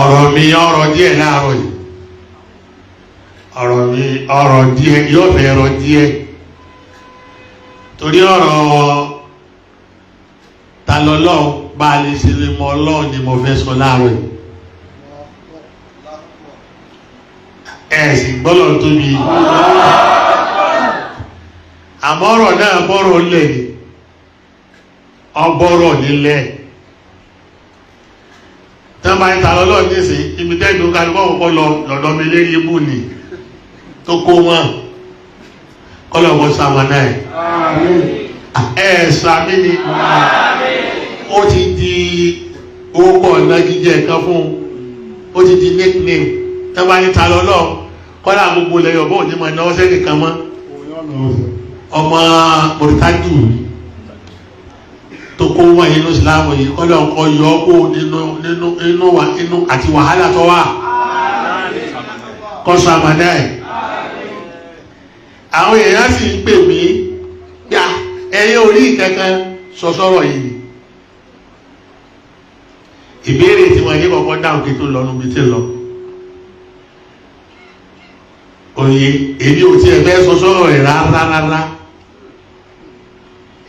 Ọ̀rọ̀ mi ọ̀rọ̀ díẹ̀ láàárọ̀ yìí, ọ̀rọ̀ mi ọ̀rọ̀ díẹ̀, yóò fẹ́ ọ̀rọ̀ díẹ̀, torí ọ̀rọ̀ ta lọ́lọ́run bá a lè ṣe lè mọ Ọlọ́run ni mo fẹ́ sọ láàárọ̀ yìí. Ẹ sì gbọ́dọ̀ tóbi, àmọ́ ọ̀rọ̀ náà bọ́rọ̀ lẹ̀ ni, ọbọ̀rọ̀ nílẹ̀. Tí wọ́n bá ń ta lọ́lọ́ nísìn, ibi tẹ́gbẹ̀ẹ́ kálukọ́ kọ́kọ́ lọ lọ́dọ̀ mi lérí ibù ni tó kó wọn kọ́lọ̀ mọ́ sàmọ́ náà. Ẹ sàmí ni ó ti di orúkọ ọ̀nà jíjẹ kan fún, ó ti di nickname. Tí wọ́n bá ń ta lọ́lọ́, kọ́lá gbogbo ilẹ̀ Yorùbá ò ní mọ̀ náwó sẹ́nìkan mọ́. Ọmọ mọ̀rítàjù tó kó wọn nínú ìsìlámù yìí, kọ́lọ̀ kọ́ yọ ọ́ kó nínú nínú inú wa inú àti wàhálà tó wà, kọ́sọ àmàdá ẹ̀. Àwọn èèyàn sì ń pè mí yá, ẹ̀yin orí kankan sọ sọ́rọ̀ yìí. Ìbéèrè tí wọ́n ní kọ́kọ́ dáhùn kí tó lọ níbi tí ń lọ. Òye èmi ò tiẹ̀ fẹ́ sọ sọ́rọ̀ rẹ̀ rárá rárá,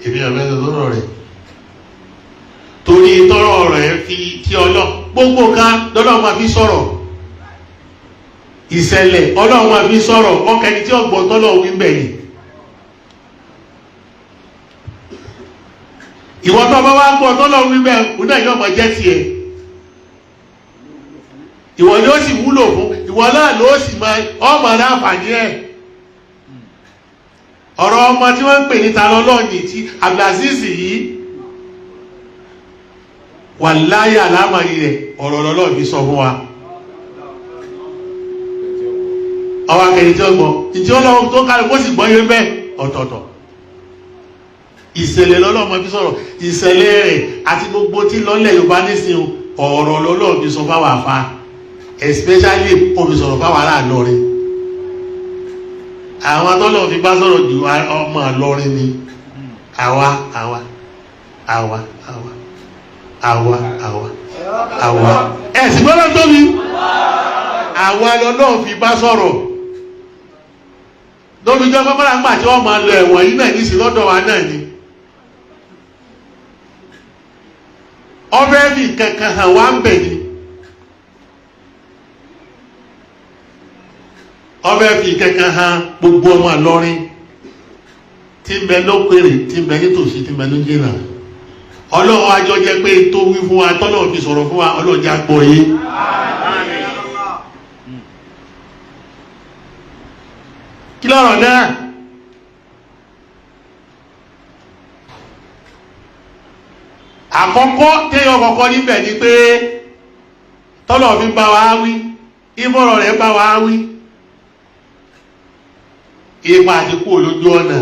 èmi ò fẹ́ sọ sọ́rọ̀ rẹ̀ torí tọrọ rẹ̀ fi tí ọlọ́ gbogbo nǹkan lọ́lọ́ máa fi sọ̀rọ̀, ìṣẹ̀lẹ̀ Ọlọ́run máa fi sọ̀rọ̀, ọkẹni tí ọgbọ̀n tọ́lọ̀ wí bẹ̀ yìí. Ìwọ tó bá wá gbọ́ tọ́lọ̀ wí bẹ̀ òun náà yóò máa jẹ́ tiẹ̀, ìwọ ni ó sì wúlò fún, ìwọ náà ló sì máa ọmọ rẹ àǹfààní ẹ̀. Ọ̀rọ̀ ọmọ tí wọ́n ń pè ní ta lọ́lọ́ọ̀nì tí Abdulaziz yìí, wàláyé àlámàrí rẹ̀, ọ̀rọ̀ lọ́lọ́ fi sọ fún wa. Ọwọ́ akẹ́yìn tí ó gbọ́ ìtí ọlọ́run tó kárí kó sì gbọ́ yé bẹ́ẹ̀ ọ̀tọ̀ọ̀tọ̀. Ìṣẹ̀lẹ̀ lọ́lọ́run fi sọ̀rọ̀, ìṣẹ̀lẹ̀ rẹ̀ àti gbogbo tí lọ́lẹ̀ Yorùbá nísìnyí, ọ̀rọ̀ lọ́lọ́run fi sọ fáwọn àfa, especially ó fi sọ̀rọ̀ fáwọn ará Ìlọrin. Àwọn tọ́lọ́run fi bá sọ̀rọ̀ ju ọmọ Ìlọrin ni àwa àwa àwa àwa àwa àwa àwa ẹ̀sìn gbọ́dọ̀ tóbi, àwa lọ́lọ́run fi bá sọ̀rọ̀ lórí ìjọba kọ́lá ńgbà tí wọ́n máa lọ ẹ̀wọ̀n yìí náà nísìnyí lọ́dọ̀ wa náà ni. Ọbẹ̀ fi kankan hàn wá ń bẹ̀ ni, ọbẹ̀ fi kankan hàn gbogbo ọmọ Ìlọrin tí ń bẹ lókèrè, tí ń bẹ nítòsí, tí ń bẹ lójìnà. Ọlọ́run ajọ́ jẹ́ pé tó wí fún wa, tọ́lọ́run fi sọ̀rọ̀ fún wa, Ọlọ́run jẹ́ àgbọ̀ yìí. Kí lọ́rọ̀ náà? Àkọ́kọ́ téèyàn kọ́kọ́ níbẹ̀ ni pé tọ́lọ̀ fi bá wa wí, ìfọ̀rọ̀ rẹ̀ bá wa wí, ipa àti kúrò lójú ọ̀nà,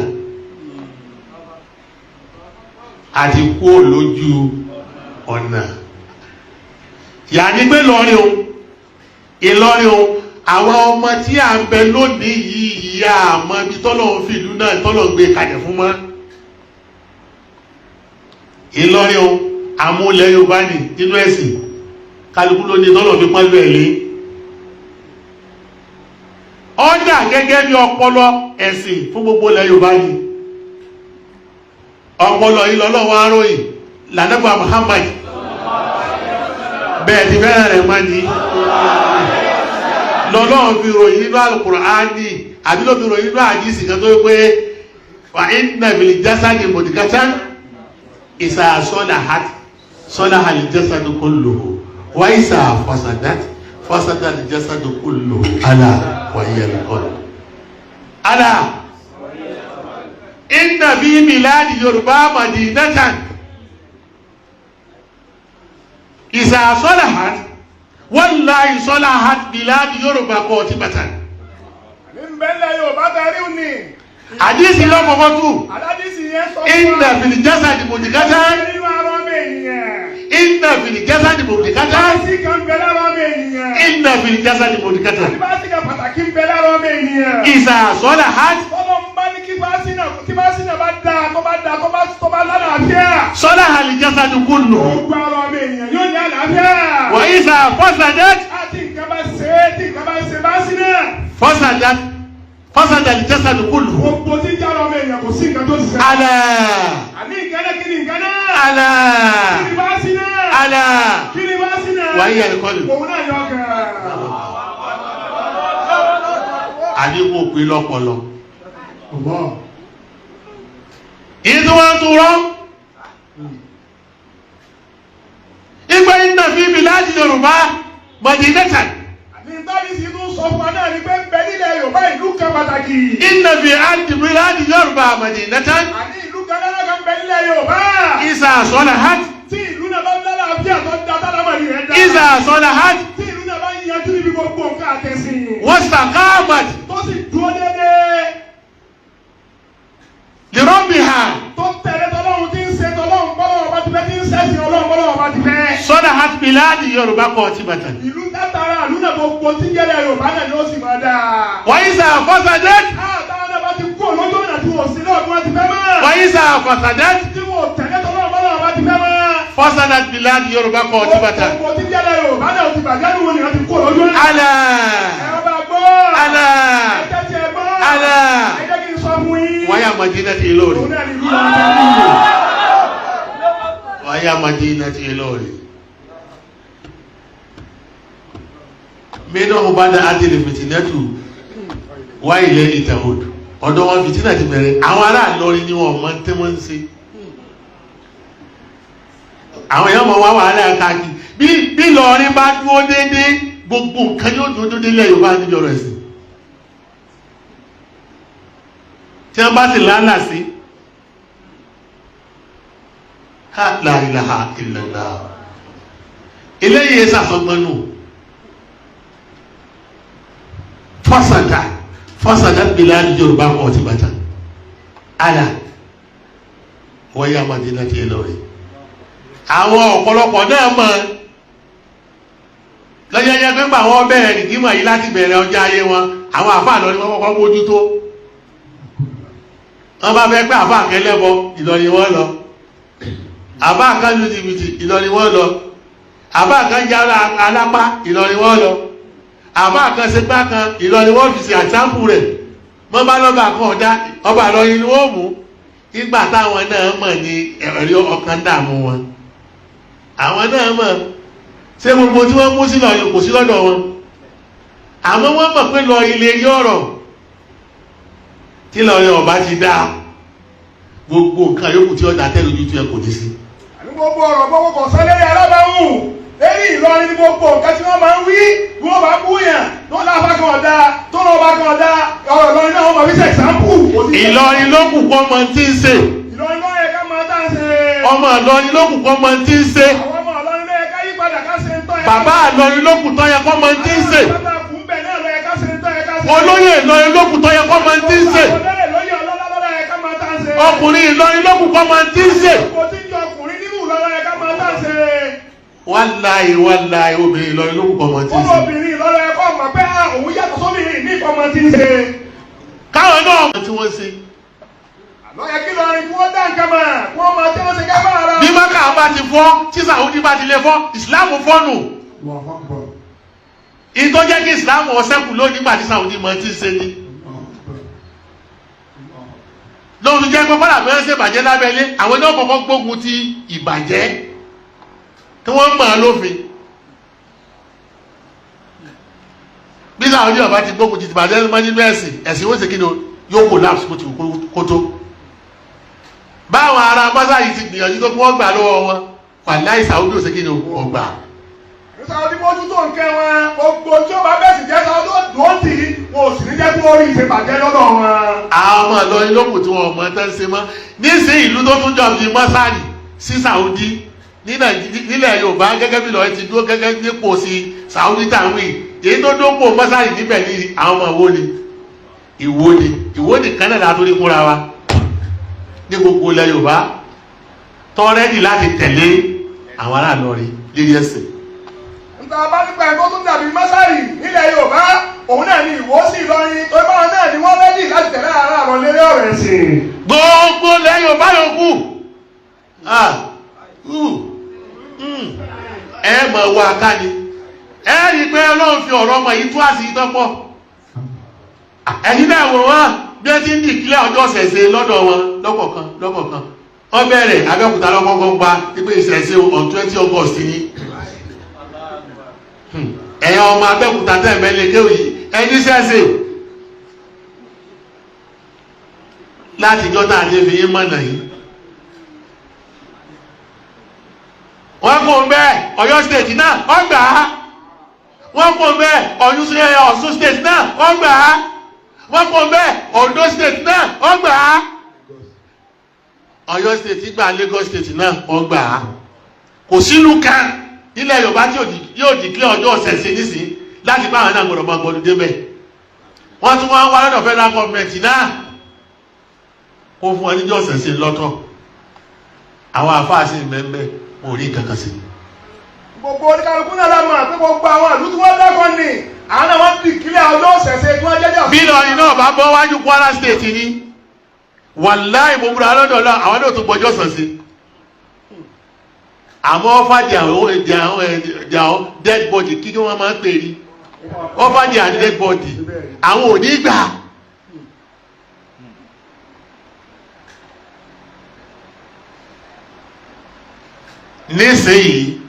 àti kúrò lójú ọ̀nà. Yà ní pé lọ́rin o, Ìlọrin o, àwọn ọmọ tí à ń bẹ lónìí yìí, ìyá àmọ́ ibi tọ́lọ̀ ń fi ìlú náà tọ́lọ̀ ń gbé kalẹ̀ fún mọ́. Ìlọrin o, àmúlẹ̀ Yorùbá ní nínú ẹ̀sìn, kálukú ló ní tọ́lọ̀ fi pọ́nlú ẹ̀ lé. Ọ̀dà gẹ́gẹ́ bí ọpọlọ ẹ̀sìn fún gbogbo ilẹ̀ Yorùbá ni. Ọpọlọ yìí lọ́lọ́wọ́ aróyìn lànàgbà Muhammad bẹ́ẹ̀ ti fẹ́ràn rẹ̀ mọ́ ni lọ́lọ́wọ́ fi ròyìn nínú Al-Qur'ani, àbí ló fi ròyìn nínú àdìsí kan tó yẹ pé wà inna fil jasadi mudghatan idha salahat salaha al-jasadu kulluhu wa idha fasadat fasada al-jasadu kulluhu ala wa hiya al-qalb. Ala inna fi biladi Yorùbá madinatan ìsà sọ́làhát wallahi sọ́làhát biladi Yorùbá kọ́ ti bàtà. Ní bẹ́lẹ̀ Yorùbá tẹ̀rí ni. Àdísì lọ́kọ̀ọ́kọ́ tù. Aládìsí yẹn sọ fún wa. Inna fil jasadi mudghatan. Nínú ara ọmọ ènìyàn. Inna fil jasadi mudghatan. Báàsì kan bẹ lára ọmọ ènìyàn. Inna fil jasadi mudghatan. Àti báàsì kan pàtàkì ń bẹ lára ọmọ ènìyàn. Ìsà sọ́làhát. Tọ́lọ́ ń bá ní kí báàsì náà Tí bá sínú bá dáa, tó bá dáa, tó bá lálàáfíà. Salaha al-jasadu kulluhu. Gbogbo ara ọmọ ènìyàn yóò ní àlàáfíà. Wa idha fasadat Àti nǹkan bá ṣe é, tí nǹkan bá ṣe bá sí náà. fasadat fasada al-jasadu kulluhu. Gbogbo tí ń jára ọmọ èèyàn kò sí nǹkan tó ṣiṣẹ́. Ala Àní nǹkan náà, kí ni nǹkan náà? Ala Kí ni bá sí náà? Ala Kí ni bá sí náà? Wa hiya al-qalb. Òun náà yọ ọkàn. Àdínkù pé lọ́pọlọ. Ìdí wọn tún rọ́. Ìgbà inna fi biladi Yorùbá madinatan. Àní tábìsì tún sọ fún wa náà ni pé ń bẹ nílẹ̀ Yorùbá ìlú kan pàtàkì. Inna fi biladi Yorùbá madinatan. Àní ìlú kan lára kan bẹ nílẹ̀ Yorùbá. Iza salahat Tí ìlú náà bá ń lálàáfíà tó da tálámàrí rẹ̀ dá. Iza salahat Tí ìlú náà bá ń yanjú níbi gbogbo nǹkan àtẹ̀sìn. Wastaqamat Tó sì dúró déédéé. li rabbiha Tó tẹ̀lé tọ́lọ́run, tí ń ṣe tọ́lọ́run bọ́lọ́wọ́ bá ti fẹ́, tí ń ṣẹ̀sìn Ọlọ́run bọ́lọ́wọ́ bá ti fẹ́. Salahat biladi Yorùbá qatibatan. Ìlú látara ìlú náà, gbogbo tí ń jẹ́lẹ̀ Yorùbá náà ni ó sì máa dáa. Wa iza fasadat Táwọn náà bá ti kú òlójú ọ̀nà tí wọ́n sí náà bí wọ́n ti fẹ́ mọ́. Wa iza fasadat Tí wọ́n tẹ̀lé tọ́lọ́run bọ́lọ́wọ́ bá ti fẹ́ mọ́. Fasadat biladi Yorùbá qatibatan. Gbogbo tí ń jẹ́lẹ̀ Yorùbá náà ti bàjẹ́ ní wọn ni wọ́n ti kú òlójú ọ̀nà. Ala Ẹ bá gbọ́. Ala Ẹ tẹ́tí ẹ gbọ́. Ala Ẹ jẹ́ kí n sọ fún yín. Wáyà madinati Ìlọrin. Òun náà ni ìlú náà tẹ́lẹ̀. Wáyà madinati Ìlọrin. Mẹ́nà ọba dá adìrẹ fìtínẹ́tù wá ilẹ̀ ìtàhùd. Ọ̀dọ̀ wọn fìtínà ti bẹ̀rẹ̀. Àwọn ará Ìlọrin ni wọn mọ tí wọ́n ń ṣe. Àwọn èèyàn mọ̀ wá wàhálà káàkiri. Bí Ìlọrin bá dúró déédéé, gbogbo nǹkan yóò dúró déédéé lẹ́yìn Yorùbá níbi ọ̀rọ̀ ẹ̀sìn. Tí wọ́n bá sì lálà sí. Ha la ilaha illallah. Eléyìí ẹ sàsọgbọn nù. Fasada fasada biladi Yorùbá kọ ti bàtà. Ala wọ́n yá Madina ti lọ rẹ̀. Àwọn ọ̀pọ̀lọpọ̀ náà mọ̀ lọ́jọ́jọ́ pé gbà wọ́n bẹ̀rẹ̀ nìkímọ̀ yìí láti bẹ̀rẹ̀ ọjọ́ ayé wọn, àwọn àfáà lọ ni wọ́n kọ́kọ́ mójútó. Wọ́n bá fẹ́ pé àfáà kẹlẹ́bọ, Ìlọrin wọ́n lọ. Àfáà kan lu jìbìtì, Ìlọrin wọ́n lọ. Àfáà kan yára alápá, Ìlọrin wọ́n lọ. Àfáà kan ṣe gbá kan, Ìlọrin wọ́n fi ṣe àtàkù rẹ̀. Wọ́n bá lọ́ba kan ọ̀dá, ọba Ìlọrin ni wọ́n mú. Ìgbà táwọn náà mọ̀ ní ẹ̀rí ọkàn dààmú wọn. Àwọn náà mọ̀ ṣé gbogbo tí wọ́n mú sí lọ́yìn kò sí lọ́dọ̀ wọn. Àmọ́ wọ́n mọ̀ pé lọ ilé rí ọ̀rọ̀ tí lọ́yìn ọba ti dá, gbogbo nǹkan yòókù tí ọjà tẹ́lẹ̀ ojú tí ẹ kò ní sí. Àní gbogbo ọ̀rọ̀ gbogbo kò sọ lérí alábàáhùn lérí Ìlọrin ní gbogbo nǹkan tí wọ́n máa ń wí bí wọ́n bá bú yàn tó láfa kan ọ̀dà tó lọ́ba kan ọ̀dà, ọ̀rọ̀ Ìlọrin náà wọ́n máa fi ṣe ẹ̀sánpù. Ìlọrin ló kù kọ́ ọmọ tí ń ṣe. Ìlọrin ló yẹ ká máa tá a ṣe. Ọmọ Ìlọrin ló kù kọ́ ọmọ tí ń ṣe. Àwọn ọmọ Ìlọrin ló yẹ ká yí padà ká ṣe ń tọ́ ẹ. Bàbá Ìlọrin ló kù tọ́ yẹ kọ́ ọmọ tí ń ṣe. Olóyè Ìlọrin ló kù tọ́ yẹ kọ́ ọmọ tí ń ṣe. Ọkùnrin Ìlọrin ló kù kọ́ ọmọ tí ń ṣe. Wàláyé wàláyé, obìnrin Ìlọrin ló kù kọ́ ọmọ tí ń ṣe. Obìnrin Ìlọrin ẹ̀kọ́ mọ̀ pé òun yàtọ̀ sóbìnrin ní ìkọ́mọ tí ń ṣe. Káwọn náà mọ̀ tí wọ́n ṣe. Àlọ́ yẹ kí lọrin kí wọ́n dá nǹkan mọ̀ kí wọ́n máa tí wọ́n ṣe ká bá ara. Bí Maka bá ti fọ́, tí Sàúdí bá ti lè fọ́, Ìsìláàmù fọ́nù. Ìtọ́ jẹ́ kí Ìsìláàmù ọ̀sẹ́kù lónìí nígbà tí Sàúdí mọ̀ tí ń ṣe ni. Lóòrùn jẹ́ pé kọ́lá fẹ́ẹ́ ṣèbàjẹ́ lábẹ́lé, àwọn náà kọ́kọ́ gbógun ti ìbàjẹ́ tí wọ́n mọ̀ ọ́ lófin. Bí Sàúdí ọba ti gbógun ti ìbàjẹ́ mọ́ nínú ẹ̀sìn, ẹ̀sìn ó ṣe kí ni yóò collapse kó ti kó tó. Báwọn ará mọ́sá yìí ti gbìyànjú tó kí wọ́n gbà lọ́wọ́ wọn, wàláhì Sàúdí ò ṣe kí ni ọgbà. Sáwọ́dí mójútó nǹkan wọn, gbogbo tí ó bá bẹ́ẹ̀ sì jẹ́ Sáwọ́dí ó dùn ó tì í, wọn ò sì ní jẹ́ kí wọ́n rí ìṣèbàjẹ́ lọ́dọ̀ wọn. Àwọn ọmọ Ìlọrin lókùn tí wọn mọ tán ṣe mọ́ nísìnyí, ìlú tó tún jọ bíi mọ́sálì sí Saudi ní nílẹ̀ Yorùbá, gẹ́gẹ́ bí Ìlọrin ti dúró gẹ́gẹ́ nípò sí Saudi táwọn èyí tó dópò mọ́sálì níbẹ̀ ní àwọn ọmọ ìwó ni, Ìwó ni, Ìwó nìkan náà látó ní kúra wa ní gbogbo ilẹ̀ Yorùbá tọ́rẹ́dì láti tẹ̀lé àwọn ará Ìlọrin lérí ẹ̀sìn. Nta bá nípa ẹ̀kọ́ tó dàbí mọ́sálì nílẹ̀ Yorùbá, òun náà ni Ìwó sí Ìlọrin, tó báwọn náà ni wọ́n rẹ́dì láti tẹ̀lé ara àrọ̀ lérí ọ̀rọ̀ ẹ̀sìn. Gbogbo lẹ́yìn ọba yòókù, ah, uh, ẹ mọ̀ wá ká ni ẹ rí i pé Ọlọ́run fi ọ̀rọ̀ ọmọ yìí tú àṣírí tọ́pọ̀. Ẹ̀yin náà wò wọ́n bí ẹ ti ń dìkílẹ̀ ọjọ́ ṣẹ̀ṣẹ̀ lọ́dọ̀ wọn lọ́kọ̀ọ̀kan lọ́kọ̀ọ̀kan. Wọ́n bẹ̀rẹ̀ Abẹ́òkúta lọ́kọ̀ọ̀kan gba pípé ìṣẹ̀ṣẹ̀ on 20 August ni. Ẹ̀yin ọmọ Abẹ́òkúta tẹ̀ mẹ́lẹ̀ kéwì yìí, ẹni ṣẹ̀ṣẹ̀ láti jọ́ta àti fi yín mọ̀nà yìí. Wọ́n kò ń bẹ́ẹ̀, Ọ̀yọ́ State náà wọ́n gbà á. Wọ́n kò ń bẹ́ẹ̀, Ọ̀ṣun State náà wọ́n gbà á. Wọ́n kò ń bẹ́ẹ̀, Ondo State náà wọ́n gbà á. Ọ̀yọ́ State gbà, Lagos State náà wọ́n gbà á. Kò sínú kan nílẹ̀ Yorùbá tí yóò declare ọjọ́ ọ̀sẹ̀sẹ̀ nísìnyí láti bá àwọn náà gbọ́dọ̀ máa gbọ́dọ̀ débẹ̀. Wọ́n tún wá wá lọ́dọ̀ federal government náà kó fún wọn níjọ́ ọ̀sẹ̀sẹ̀ lọ́tọ̀. Àwọn àfáà sì mẹ́mẹ́, wọn ò rí nǹkan kan sí. Gbogbo oníkálukú náà la mọ̀ pé gbogbo àwọn ìlú tí wọ́n dákọ̀ ní àwọn náà wọ́n declare ọjọ́ ọ̀sẹ̀sẹ̀ tí wọ́n jẹ́jọ́. Bí Ìlọrin náà bá bọ́ wájú Kwara State ni, wàláì, mo múra lọ́dọ̀ náà, àwọn náà tún gbọ́jọ́ sàn sí. Àmọ́ ọ́fà di àwọn dead body kí wọ́n máa ń pè ní ọ́fà di àwọn dead body, àwọn ò ní gbà. Nísìnyìí,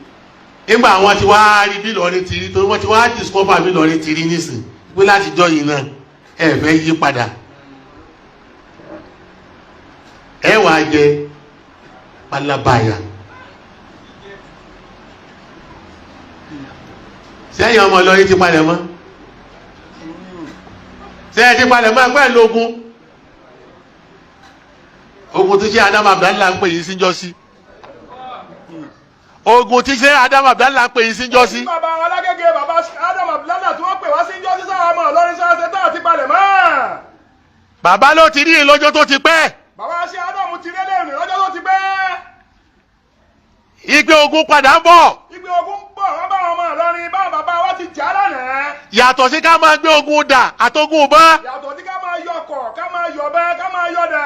nígbà àwọn ti wá rí bí Ìlọrin ti rí, torí wọ́n ti wá discover bí Ìlọrin ti rí nísìn pé láti jọ́ yìí náà ẹ fẹ́ yí padà, ẹ wàá jẹ palabaya. Sẹ́yìn ọmọ Ìlọrin ti palẹ̀ mọ́, sẹ́yìn ti palẹ̀ mọ́ pẹ̀lú ogun, ogun tí ṣe Adam Abdallah ń pè yín síjọ́ sí, ogun tí ṣe Adam Abdallah ń pè yín síjọ́ sí. Bàbá alágége, bàbá Adam Abdallah tí wọ́n pè wá sí jọ́sí sáwọn ọmọ Ìlọrin sáà tá àti palẹ̀ mọ́. Bàbá ló ti rí i lọ́jọ́ tó ti pẹ́. Bàbá ṣe Adam ti rí lẹ́rìn lọ́jọ́ tó ti pẹ́. Ìgbé ogun padà ń bọ̀. Ìgbé ogun ń bọ̀, wọ́n bá àwọn ọmọ Ìlọrin báwọn bàbá wa ti jà lánàá. Yàtọ̀ sí ká máa gbé ogun dà àtogun bá. Yàtọ̀ sí ká máa yọkọ̀, ká máa yọ̀bẹ, ká máa yọ̀dà.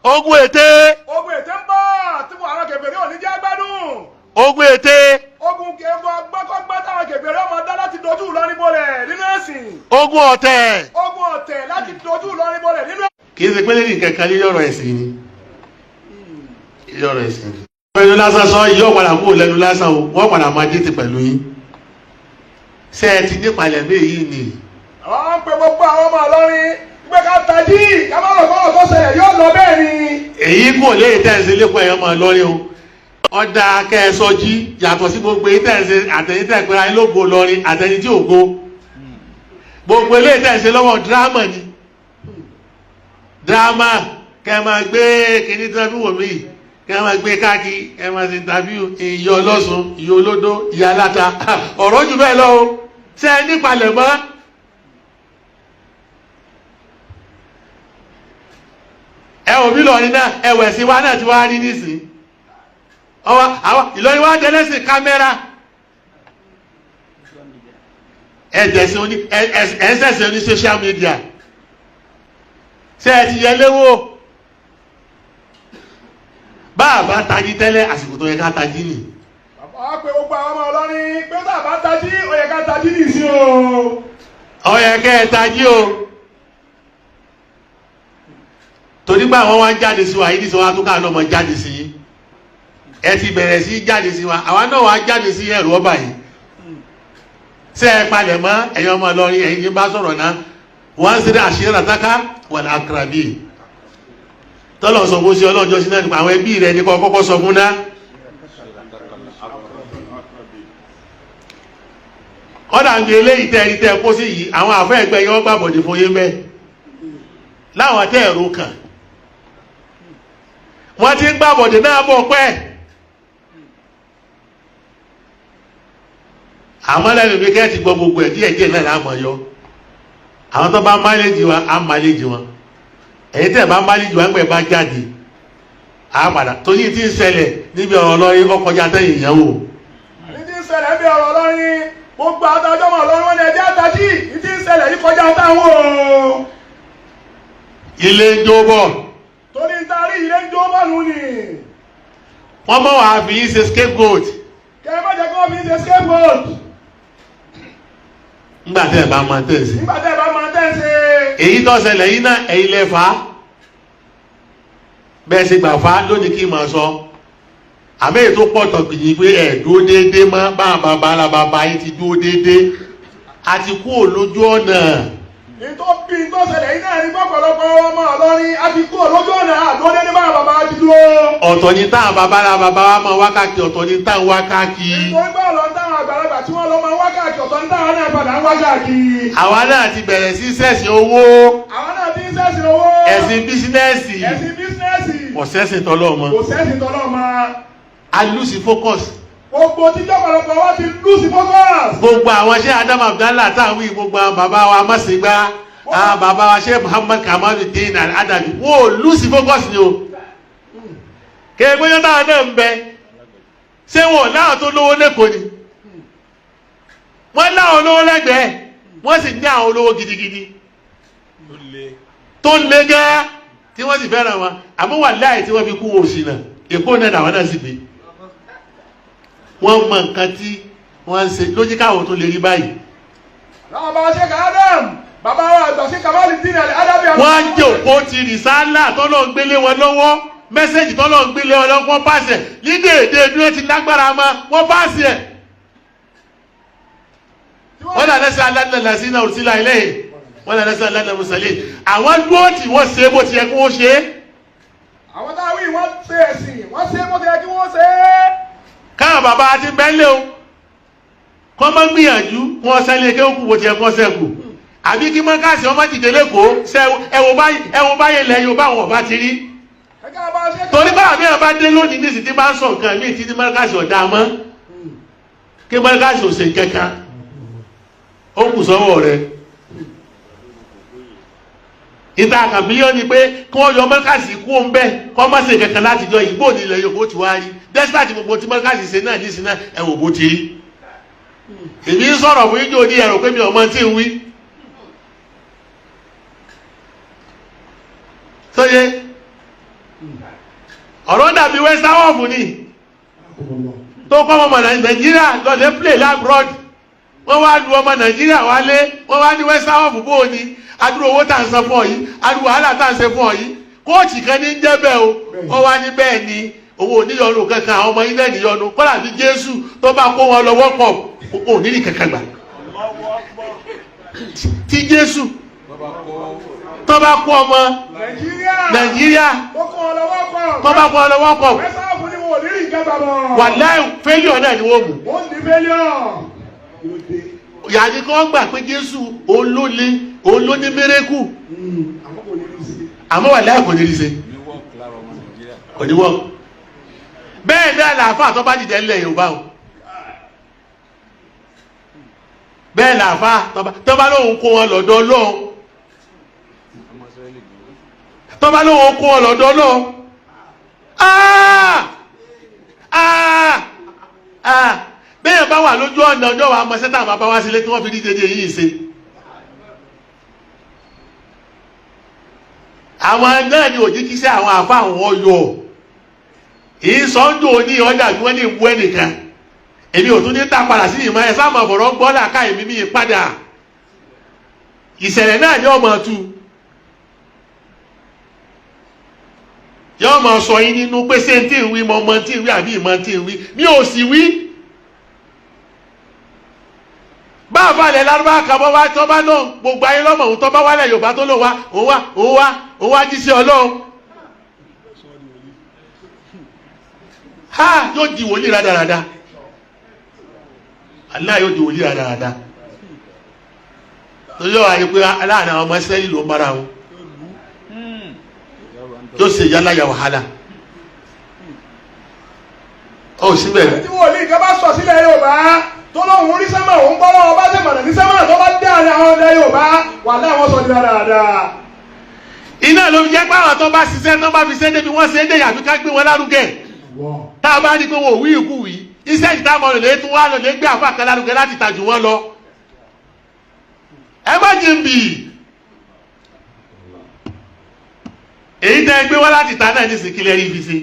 Ogun ète. Ogun ète ń bọ̀ tí àwọn kèfèrí ò ní jẹ́ gbádùn. Ogun ète. Ogun kẹfọ gbọ́kọ́gbọ́ táwọn kèfèrí ọmọ dá láti dojú Ìlọrin bolẹ̀ nínú ẹ̀sìn. Ogun ọ̀tẹ̀. Ogun ọ̀tẹ̀ láti dojú Ìlọrin bolẹ̀ nínú ẹ̀sìn. Kì í ṣe pé lẹ́yìn kankan lórí ọ̀rọ̀ ẹ̀sìn ni, lórí ọ̀rọ̀ ẹ̀sìn ni. Pẹ̀lú lásán sọ yóò padà kúrò lẹ́nu lásán o, wọ́n padà máa dé ti pẹ̀lú yín. Ṣé ẹ ti nípalẹ̀ mí èyí ni? Àwọn ń pe gbogbo àwọn ọmọ Ìlọrin pé ká tají, ká má lọ fọwọ́ tó ṣẹlẹ̀ yóò lọ bẹ́ẹ̀ ni. Èyí kò lè tẹ̀sí lẹ́kọ̀ọ́ ẹ̀yọ́ máa lọ́rin o. Ọ̀dà kẹsọjí yàtọ̀ sí gbogbo èyí tẹ̀sí àtẹ̀yìn tẹ̀ pé ayé lógo lọ́rin àtẹ̀yìn tí ò go. Gbogbo eléyìí tẹ̀sí lọ́wọ́ dírámà ni. Dírámà kẹ́ máa gbé kíní tí wọ́n fi wò mí yìí, kẹ́ máa gbé káàkiri, kẹ́ máa ṣe interview ìyá ọlọ́sùn, ìyá olódó, ìyá aláta, ọ̀rọ̀ jù bẹ́ẹ̀ lọ o. Ṣé ẹ nípalẹ̀ mọ́? Ẹ ò bí lọrin náà, ẹwẹ̀ sí wa náà ti wá rí nísìn. Ọwọ́ àwọn Ìlọrin wá dẹ́lẹ́sìn kámẹ́rà. Ẹ dẹ̀sìn oní ẹ ẹ ń sẹ̀sìn oní social media. Ṣé ẹ ti yẹ léwó? Bá a bá tají tẹ́lẹ̀, àsìkò tó yẹ ká tají nì. Bàbá pe gbogbo àwọn ọmọ Ìlọrin pé tá a bá tají, ó yẹ ká tají nìsín o. Ó yẹ kẹ́ ẹ tají o. Torí pé àwọn wá ń jáde sí wa yìí nísìnyí, wọn á tún káà náà mọ jáde sí yín. Ẹ ti bẹ̀rẹ̀ sí jáde sí wa, àwa náà wá jáde sí ẹ̀rù ọba yìí. Ṣé ẹ palẹ̀ mọ́, ẹ̀yin ọmọ Ìlọrin, ẹ̀yin yín bá sọ̀rọ̀ náà? Wọ́n ń ṣe àṣírí àtàkà wal aqrabi. Tọ́lọ̀ sọ fún sí ọlọ́jọ́ sí náà nípa àwọn ẹbí rẹ̀ ní kọ́ kọ́kọ́ sọ fún náà. Kọ́dà ń gbé eléyìí tẹ́ ẹni tẹ́ kó sí yìí, àwọn àfẹ́ ẹgbẹ́ yẹn wọ́n gbàbọ̀dé fún yín bẹ́ẹ̀. Láwọn tẹ́ ẹ̀rọ kàn. Wọ́n ti ń gbàbọ̀dé náà bọ̀ pẹ́. Àmọ́ lẹ́nu mi kẹ́ ti gbọ́ gbogbo ẹ̀ díẹ̀ díẹ̀ náà láàmú yọ. Àwọn tó bá manage wa, á manage wọn. Èyí tẹ́ bá manage wa ń gbẹ̀ bá jáde. Á padà torí tí ń ṣẹlẹ̀ níbi ọ̀rọ̀ lọ́rí ọkọjá tẹ́yìn ìyẹn wò. Ní ti ń ṣẹlẹ̀ bí ọ̀rọ̀ Ìlọrin, gbogbo àtàjọ́ ọmọ Ìlọrin wọn ni ẹjẹ́ àtàjì, ní ti ń ṣẹlẹ̀ yìí kọjá táwọn o. Ilé ń jó bọ̀. Wọ́n mọ̀ wá fi yín ṣe scapegoat. Kẹ́ ẹ má jẹ́ kí wọ́n fi ṣe scapegoat. Nígbà tẹ́ ẹ̀ bá máa tẹ̀ sí. Nígbà tẹ́ ẹ bá máa tẹ́ ṣe. Èyí tó ṣẹlẹ̀ yìí náà, ẹ̀yin lẹ fà á. Bẹ́ẹ̀ ṣe gbà fà á lónìí kí n máa sọ. Àmì èyí tó pọ̀ tọ̀gbìn yìí pé ẹ̀ dúró déédéé mọ́, bá bàbá alábàbà yín ti dúró déédéé. A ti kú òlójú ọ̀nà. Ètò bí tó ṣẹlẹ̀ yìí náà ní pọ̀pọ̀lọpọ̀ ọmọ Ìlọrin a ti kú òlójú ọ̀nà, àdúró déédéé bá bàbá ti dúró. Ọ̀tọ̀ ni táwọn bàbá alábàbà wa máa wákàkì, ọ̀tọ̀ ni táwọn wákàkì. Nítorí pé ọ̀lọ́ táwọn àgbàlagbà tí wọ́n lọ máa wákàkì, ọ̀tọ̀ ní táwọn náà padà ń wákàkì. Àwa náà ti bẹ̀rẹ̀ sí sẹ̀sìn owó. Àwọn náà ti ń sẹ̀sìn owó. Ẹ̀sìn bísínẹ́sì. Ẹ̀sìn bísínẹ́sì. Kò sẹ́sìn tọ́lọ́mọ. Kò sẹ́sìn tọ́lọ́mọ. A lose focus. Gbogbo tíjọ́ pọ̀lọpọ̀ wá ti lose focus. Gbogbo àwọn ṣé Adam Abdallah táwọn wí, gbogbo àwọn bàbá wa Mọ̀sígbá, àwọn bàbá wa ṣé Muhammad Kamaluddin Al-Adabi, wọ́n ò lose focus ni o. Kéègbéyàn táwọn náà ń bẹ, ṣé wọn ò láwọn tó lówó lẹ́kọ̀ọ́ ni? Wọ́n láwọn olówó lẹ́gbẹ̀ẹ́, wọ́n sì ní àwọn olówó gidigidi tó le gẹ́ tí wọ́n sì fẹ́ràn wọn, àmọ́ wà láì tí wọ́n fi kú wọn òsì náà, Èkó náà làwọn náà sì gbé. Wọ́n mọ nǹkan tí wọ́n ń ṣe lójú káwọn tó lè rí báyìí. Láwọn bàbá ṣe Adam, bàbá wa àgbà ṣe Kamaluddin Al-Adabi. Wọ́n á jòkó ti rìsálà tọ́lọ́ ń gbélé wọn lọ́wọ́, mẹ́sẹ̀jì tọ́lọ́ ń gbélé wọn lọ́wọ́, wọ́n pàṣẹ ní déédéé bí wọ́n ti lágbára mọ́, wọ́n pàṣẹ. Wọ́n là lẹ́sẹ̀ aládàlá sí náà òsínlá ilé yìí, wọ́n là lẹ́sẹ̀ aládàlá mùsàlẹ̀. Àwọn dúró tí wọ́n ṣe bó ti yẹ kí wọ́n ṣe é. Àwọn táwọn yìí wọ́n ṣe ẹ̀sìn, wọ́n ṣe bó ti yẹ kí wọ́n ṣe é. Káwọn bàbá ti bẹ́lẹ̀ o, kọ́ mọ́ gbìyànjú wọn sẹ́lẹ̀ kí ó kú bó ti yẹ kó sẹ́kù, àbí kí mọ́kàsí ọmọ dìde lẹ́kọ̀ọ́ ẹwọ báyìí lẹ Yorùbá àwọn ọba ti rí. Torí báwa bí wọn bá dé lónìí ní ìsìn tí bá ń sọ nǹkan míì tí mọ́kàsí ọ̀dà mọ́, kí mọ́kàsí ò ṣe kankan, ó kù sọ́wọ́ rẹ̀. Ìta àkànbíyọ́ ni pé kí wọ́n yọ mọ́kàsí kú òun bẹ́ẹ̀ kọ́ mọ́ ṣe kankan láti jọ ìgbò ní ilẹ̀ Yorùbá ti wá rí, despite gbogbo tí mọ́kàsí ṣe náà nísìnyí náà ẹ̀wò bó ti rí. Èmi ń sọ̀rọ̀ fún ijó ní ẹ̀rọ pé mi ò mọ tí ń wí. Sóye ọ̀rọ̀ dàbí West Ham ni tó kọ́ ọmọ Nàìjíríà lọ́dẹ play labroad, wọ́n wá lu ọmọ Nàìjíríà wálé, wọ́n wá ní West Ham bó o ní adúrò owó tá à ń san fún ọ yìí, adúrò wàhálà tá à ń ṣe fún ọ yìí, kóòtù kan ní jẹ́ bẹ́ẹ̀ o. Wọ́n wá ní bẹ́ẹ̀ ni owó oníyọnu kankan, àwọn ọmọ ilé níyọnu kọ́lá bí Jésù tó bá kó wọn lọ wọ́pọ̀ kò ní ní kankan gbà. Tí Jésù tó bá kó ọmọ Nàìjíríà tó bá kó ọ lọ wọ́pọ̀, wàláhì failure náà ni wọ́n mú. Yàrá kí wọ́n gbà pé Jésù olóle olóní mérekù, àmọ́ wàláhì kò ní rí ṣe, kò ní wọ́ọ̀kù. Bẹ́ẹ̀ náà làáfà tó bá dìde ńlẹ̀ Yorùbá o, bẹ́ẹ̀ làáfà tó bá lóun kó wọn lọ́dọ̀ Ọlọ́run, tó bá lóun kó wọn lọ́dọ̀ Ọlọ́run, bẹ́ẹ̀ bá wà lójú ọ̀nà ọjọ́ wa mọ sẹ́tà bàbá wá sílé tí wọ́n fi rí dédé yìí ṣe. Àwọn náà ni òjíkíṣẹ́ àwọn àfa àwọn ọyọ ìsọ́njò ní ọjà tí wọ́n ní ìbú ẹnìkan, èmi ò tún ní ta padà sí ìmọ̀ ẹ sáà mọ̀ fọ̀rọ̀ gbọ́ làkà èmi mi padà. Ìṣẹ̀lẹ̀ náà ni ọmọ tu yóò mọ̀ sọ yín nínú pé ṣé n tí ń wí mọ̀ mọ̀ tí ń wí àbí ìmọ̀ tí ń wí mi ò sì wí. Báàbá ilẹ̀ lárúbá kan bọ́ wá tọ́ bá náà gbogbo ayé lọ́mọ òun tọ́ bá wálẹ̀ Yorùbá tó lò wá òun wá òun wá òun wá jíṣẹ́ Ọlọ́run. Ha, yóò di wòlíì rádaràda, Allah yóò di wòlíì rádaràda. Torí ọ̀rọ̀ àyè pé aláàánú àwọn ọmọ Ísírẹ́lì ló ń bára wọn yóò ṣe yálà yà wàhálà ó síbẹ̀. Tí wòlíì kan bá sọ sílẹ̀ Yorùbá tó lóun rí sẹ́mà, òun gbọ́ lọ́wọ́ bá sẹ́mà ní sẹ́mà, tó bá dé àárín àwọn ọdẹ Yorùbá wà láwọn sọ ní dáadáa. Iná ló fi jẹ́ pé àwọn tó bá ṣiṣẹ́ tó bá fi ṣe débi wọ́n ṣe é dé yàtú ká gbé wọn lárugẹ. Tá a bá rí pé wọn ò wí ìkú wí, iṣẹ́ ìta mọ̀ lè tún wá lè gbé àfa kan lárugẹ láti tà jù wọ́n lọ. Ẹ má jí n bì. Èyí tẹ́ ẹ gbé wá láti ta náà ní ìsìnkílẹ̀ rí fi ṣe.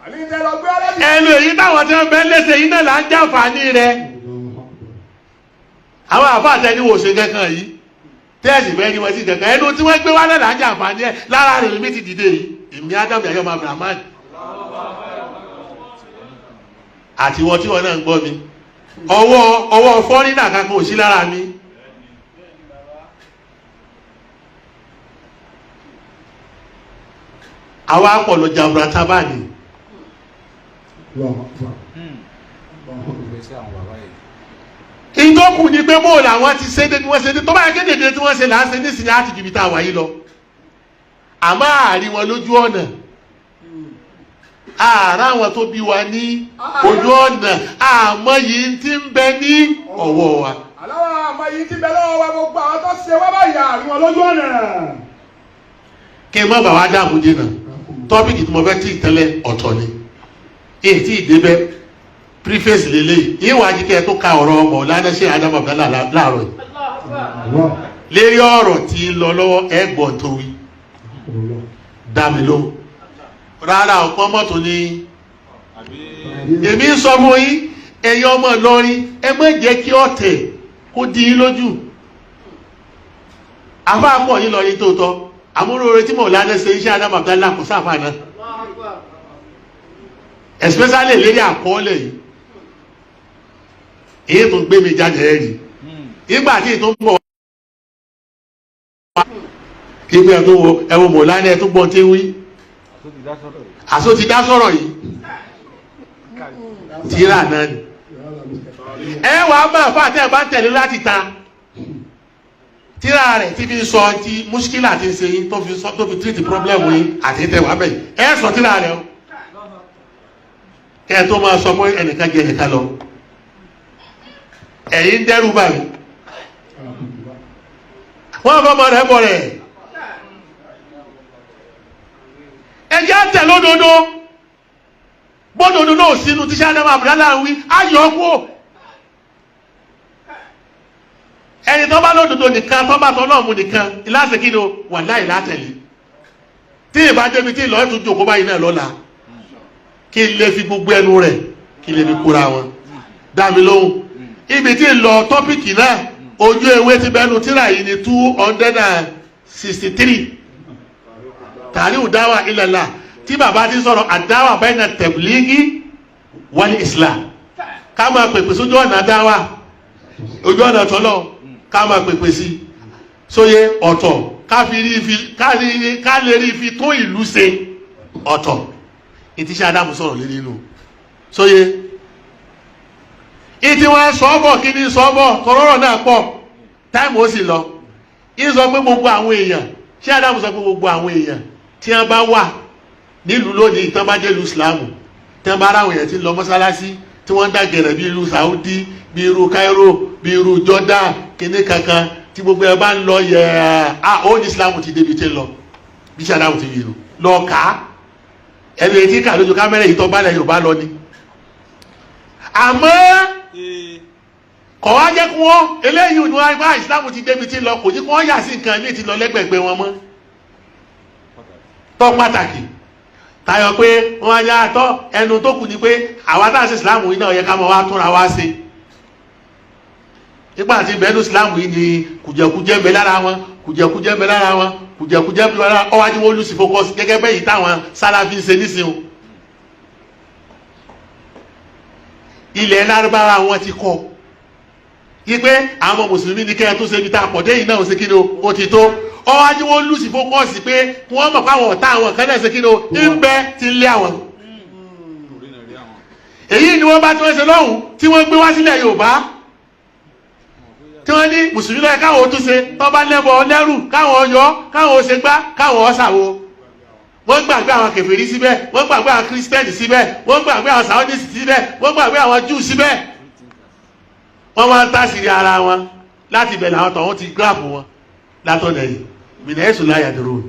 Àní tẹ lọ gbé aláàjì. Ẹnu èyí táwọn tí wọ́n bẹ́ léṣe yìí náà là ń jàǹfààní rẹ̀. Àwọn àfáà tẹ ní wò ṣe kankan yìí, tẹ́ẹ̀sì bẹ́ẹ̀ ni wọ́n sì kankan, ẹnu tí wọ́n gbé wá náà là ń jàǹfààní ẹ̀. Lára rẹ̀ mi ti dìde yìí, èmi Ádámù Yahya ọmọ Abdulrahman àti wọ́n tí wọ́n náà ń gbọ́ mi, ọwọ́ fọ́rínà kankan ò sí lára mi. Àwa pọ̀ lọ jaburata báyìí. Ìtọ́kù ni pé bóòlù àwọn ti ṣe débi wọ́n ṣe dé, tó bá yẹ kéde tí wọ́n ṣe là ń ṣe nísìnyí á ti ju ibi tá a wà yìí lọ. Àmọ́ àárín wọn lójú ọ̀nà, ààrá àwọn tó bí wa ní ojú ọ̀nà, àmọ́ yìí ti ń bẹ ní ọwọ́ wa. Aláwọ̀ àmọ́ yìí ti bẹ lọ́wọ́ wa, gbogbo àwọn tó ṣe wá báyìí àárín wọn lójú ọ̀nà. Kí n má bàa wá dààmú jìnnà, tọ́pìkì tí mo fẹ́ tí ì tẹ́lẹ̀ ọ̀tọ̀ ni, èyí tí ì débẹ̀ preface lélẹ́yìí. Ìwà ajíkẹ́ tó ka ọ̀rọ̀ ọmọ ọ̀làdẹ́sẹ̀ Ádámù Abdallah láàárọ̀ yìí lérí ọ̀rọ̀ tí ń lọ lọ́wọ́, ẹ̀gbọ́n tó wí dá mi lóhùn rárá. Ọ̀pọ̀ mọ́tò ni èmi ń sọ fún yín, ẹ̀yin ọmọ Ìlọrin, ẹ má jẹ́ kí ọ̀tẹ̀ kó di yín lójú. Àfáà pọ̀ yín lọrin tóótọ́, àmúrò tí mò ń lánàá ṣe iṣẹ́ Ádámù Abdallah kò sáfà náà, especially lérí àkọọ́lẹ̀ yìí. Èyí tó ń gbé mi jáde ẹ̀ rí ìgbà tí èyí tó ń bọ̀ wá ìgbà tó wo ẹ̀wọ̀n mò lánàá ẹ̀ tó gbọ́n tí ń wí àṣọ ti dá sọ̀rọ̀ yìí tíra náà ni ẹ wà á máa fà tẹ́ ẹ bá ń tẹ̀lé láti ta tíra rẹ̀ tí fi sọ ti muskila ti ń ṣe yín, tó fi sọ, tó fi treat problem yín àti tẹ̀ wá bẹ́ẹ̀, ẹ sọ tíra rẹ̀ o, kẹ́ ẹ tó máa sọ pé ẹnìkan jẹ ẹnìkan lọ. Ẹ̀yin ń dẹ́rù báyìí, wọ́n fọmọ rẹ̀ bọ̀ rẹ̀. Ẹjẹ́ àtẹ̀ lódodo, bódodo náà sínú tíṣà náà Abdallah ń wí ayọ̀ kú. Ẹni tó bá lódodo nìkan, tó bá tọ́ náà mú nìkan ìlàsẹ̀ kí ni o wà láì látẹ̀lé. Tí ìbá débi tí ìlọ́ọ̀ tún jòkó báyìí náà lọ́la, kí n lè fi gbogbo ẹnu rẹ̀, kí n lè fi kóra wọn dá mi lóhùn. Ibi tí ń lọ tọ́pìkì náà, ojú ewé ti bẹnu tíra yìí ní 263, tàríwù dáwà ìlàlà, tí bàbá ti sọ̀rọ̀ àdáwà bẹ́ẹ̀ tẹ̀blígì wal islam, ká máa pèpè sójú ọ̀nà dáwà, ojú ọ̀nà tọ́lọ̀, ká máa pèpè sí sóye ọ̀tọ̀, ká lè rí fi tó ìlú ṣe ọ̀tọ̀. Ìtíṣẹ́ Ádámù sọ̀rọ̀ lé nínú sóye ìtí wọn sọ́bọ̀ kí ní sọ́bọ̀ tọrọrọ̀ náà pọ̀, táìmù ó sì lọ. Ìsọ pé gbogbo àwọn èèyàn, ṣé Ádámù sọ pé gbogbo àwọn èèyàn tí wọ́n bá wà nílùú lónìí, tán bá dé ìlú Ìsìlámù, tí wọ́n bá ráwọn èèyàn tí ń lọ mọ́sálásí, tí wọ́n ń dàgẹ̀rẹ̀ bí irú Saudi, bí irú Cairo, bí irú Jordan, kíní kankan tí gbogbo ẹ bá ń lọ yẹ á, ó ní Ìsìlámù ti débi tí ń lọ. Bí ṣe Ádámù ti yìí lọ kà á, ẹni etí kà lójú kámẹ́rà yìí tó bá lẹ̀ Yorùbá lọ ni. Àmọ́ kọ̀ wá jẹ́ kí wọ́n eléyìí ní wọ́n bá Ìsìlámù ti débi tí ń lọ, kò ní kí wọ́n yà sí nǹkan míì ti lọ lẹ́gbẹ̀gbẹ̀ wọn mọ́ tọ́ pàtàkì tayọ pé wọ́n á yá tọ́. Ẹnu tó kù ni pé àwa tá a ṣe Ìsìlámù yìí náà yẹ ká máa wá túnra wá ṣe. Nígbà tí bẹ́ẹ̀nu Ìsìlámù yìí ni kùjẹkùjẹ ń bẹ lára wọn, kùjẹkùjẹ ń bẹ lára wọn, kùjẹkùjẹ ń bẹ lára wọn, ọwájú wọn lùsì focus gẹ́gẹ́ bẹ́ẹ̀ yìí táwọn Sálàfí ń ṣe nísìnyí. Ilẹ̀ Lárúbáwá wọn ti kọ́ yí pé àwọn mùsùlùmí ní kẹ́ẹ̀ tó ṣe ibi tá a pọ̀ dé yìí náà, ó ṣe kí ni o, ó ti tó. Ọwájú wọn lùsì focus pé wọ́n mọ̀ pé àwọn ọ̀tá àwọn kan náà ṣe kí ni o ń bẹ ti ń lé àwọn. Èyí ni wọ́n bá tí wọ́n ṣe lọ́hùn tí wọ́n gbé wá sílẹ̀ Yorùbá, tí wọ́n ní mùsùlùmí lọ́yẹ káwọn ó tún ṣe, tó bá lẹ́bọ̀ lẹ́rù káwọn yọ, káwọn ó ṣe gbá, káwọn ó ṣàwo. Wọ́n gbàgbé àwọn kèfèrí síbẹ̀, wọ́n gbàgbé àwọn kírísítẹ́nì síbẹ̀, wọ́n gbàgbé àwọn sàwọ́dìsì síbẹ̀, wọ́n gbàgbé àwọn júù síbẹ̀. Wọ́n máa ń tàṣírí ara wọn láti ibẹ̀ làwọn tọ̀hún ti gíráàpù wọn látọ̀nà yìí mìnà ẹ̀sùn láyà dúró.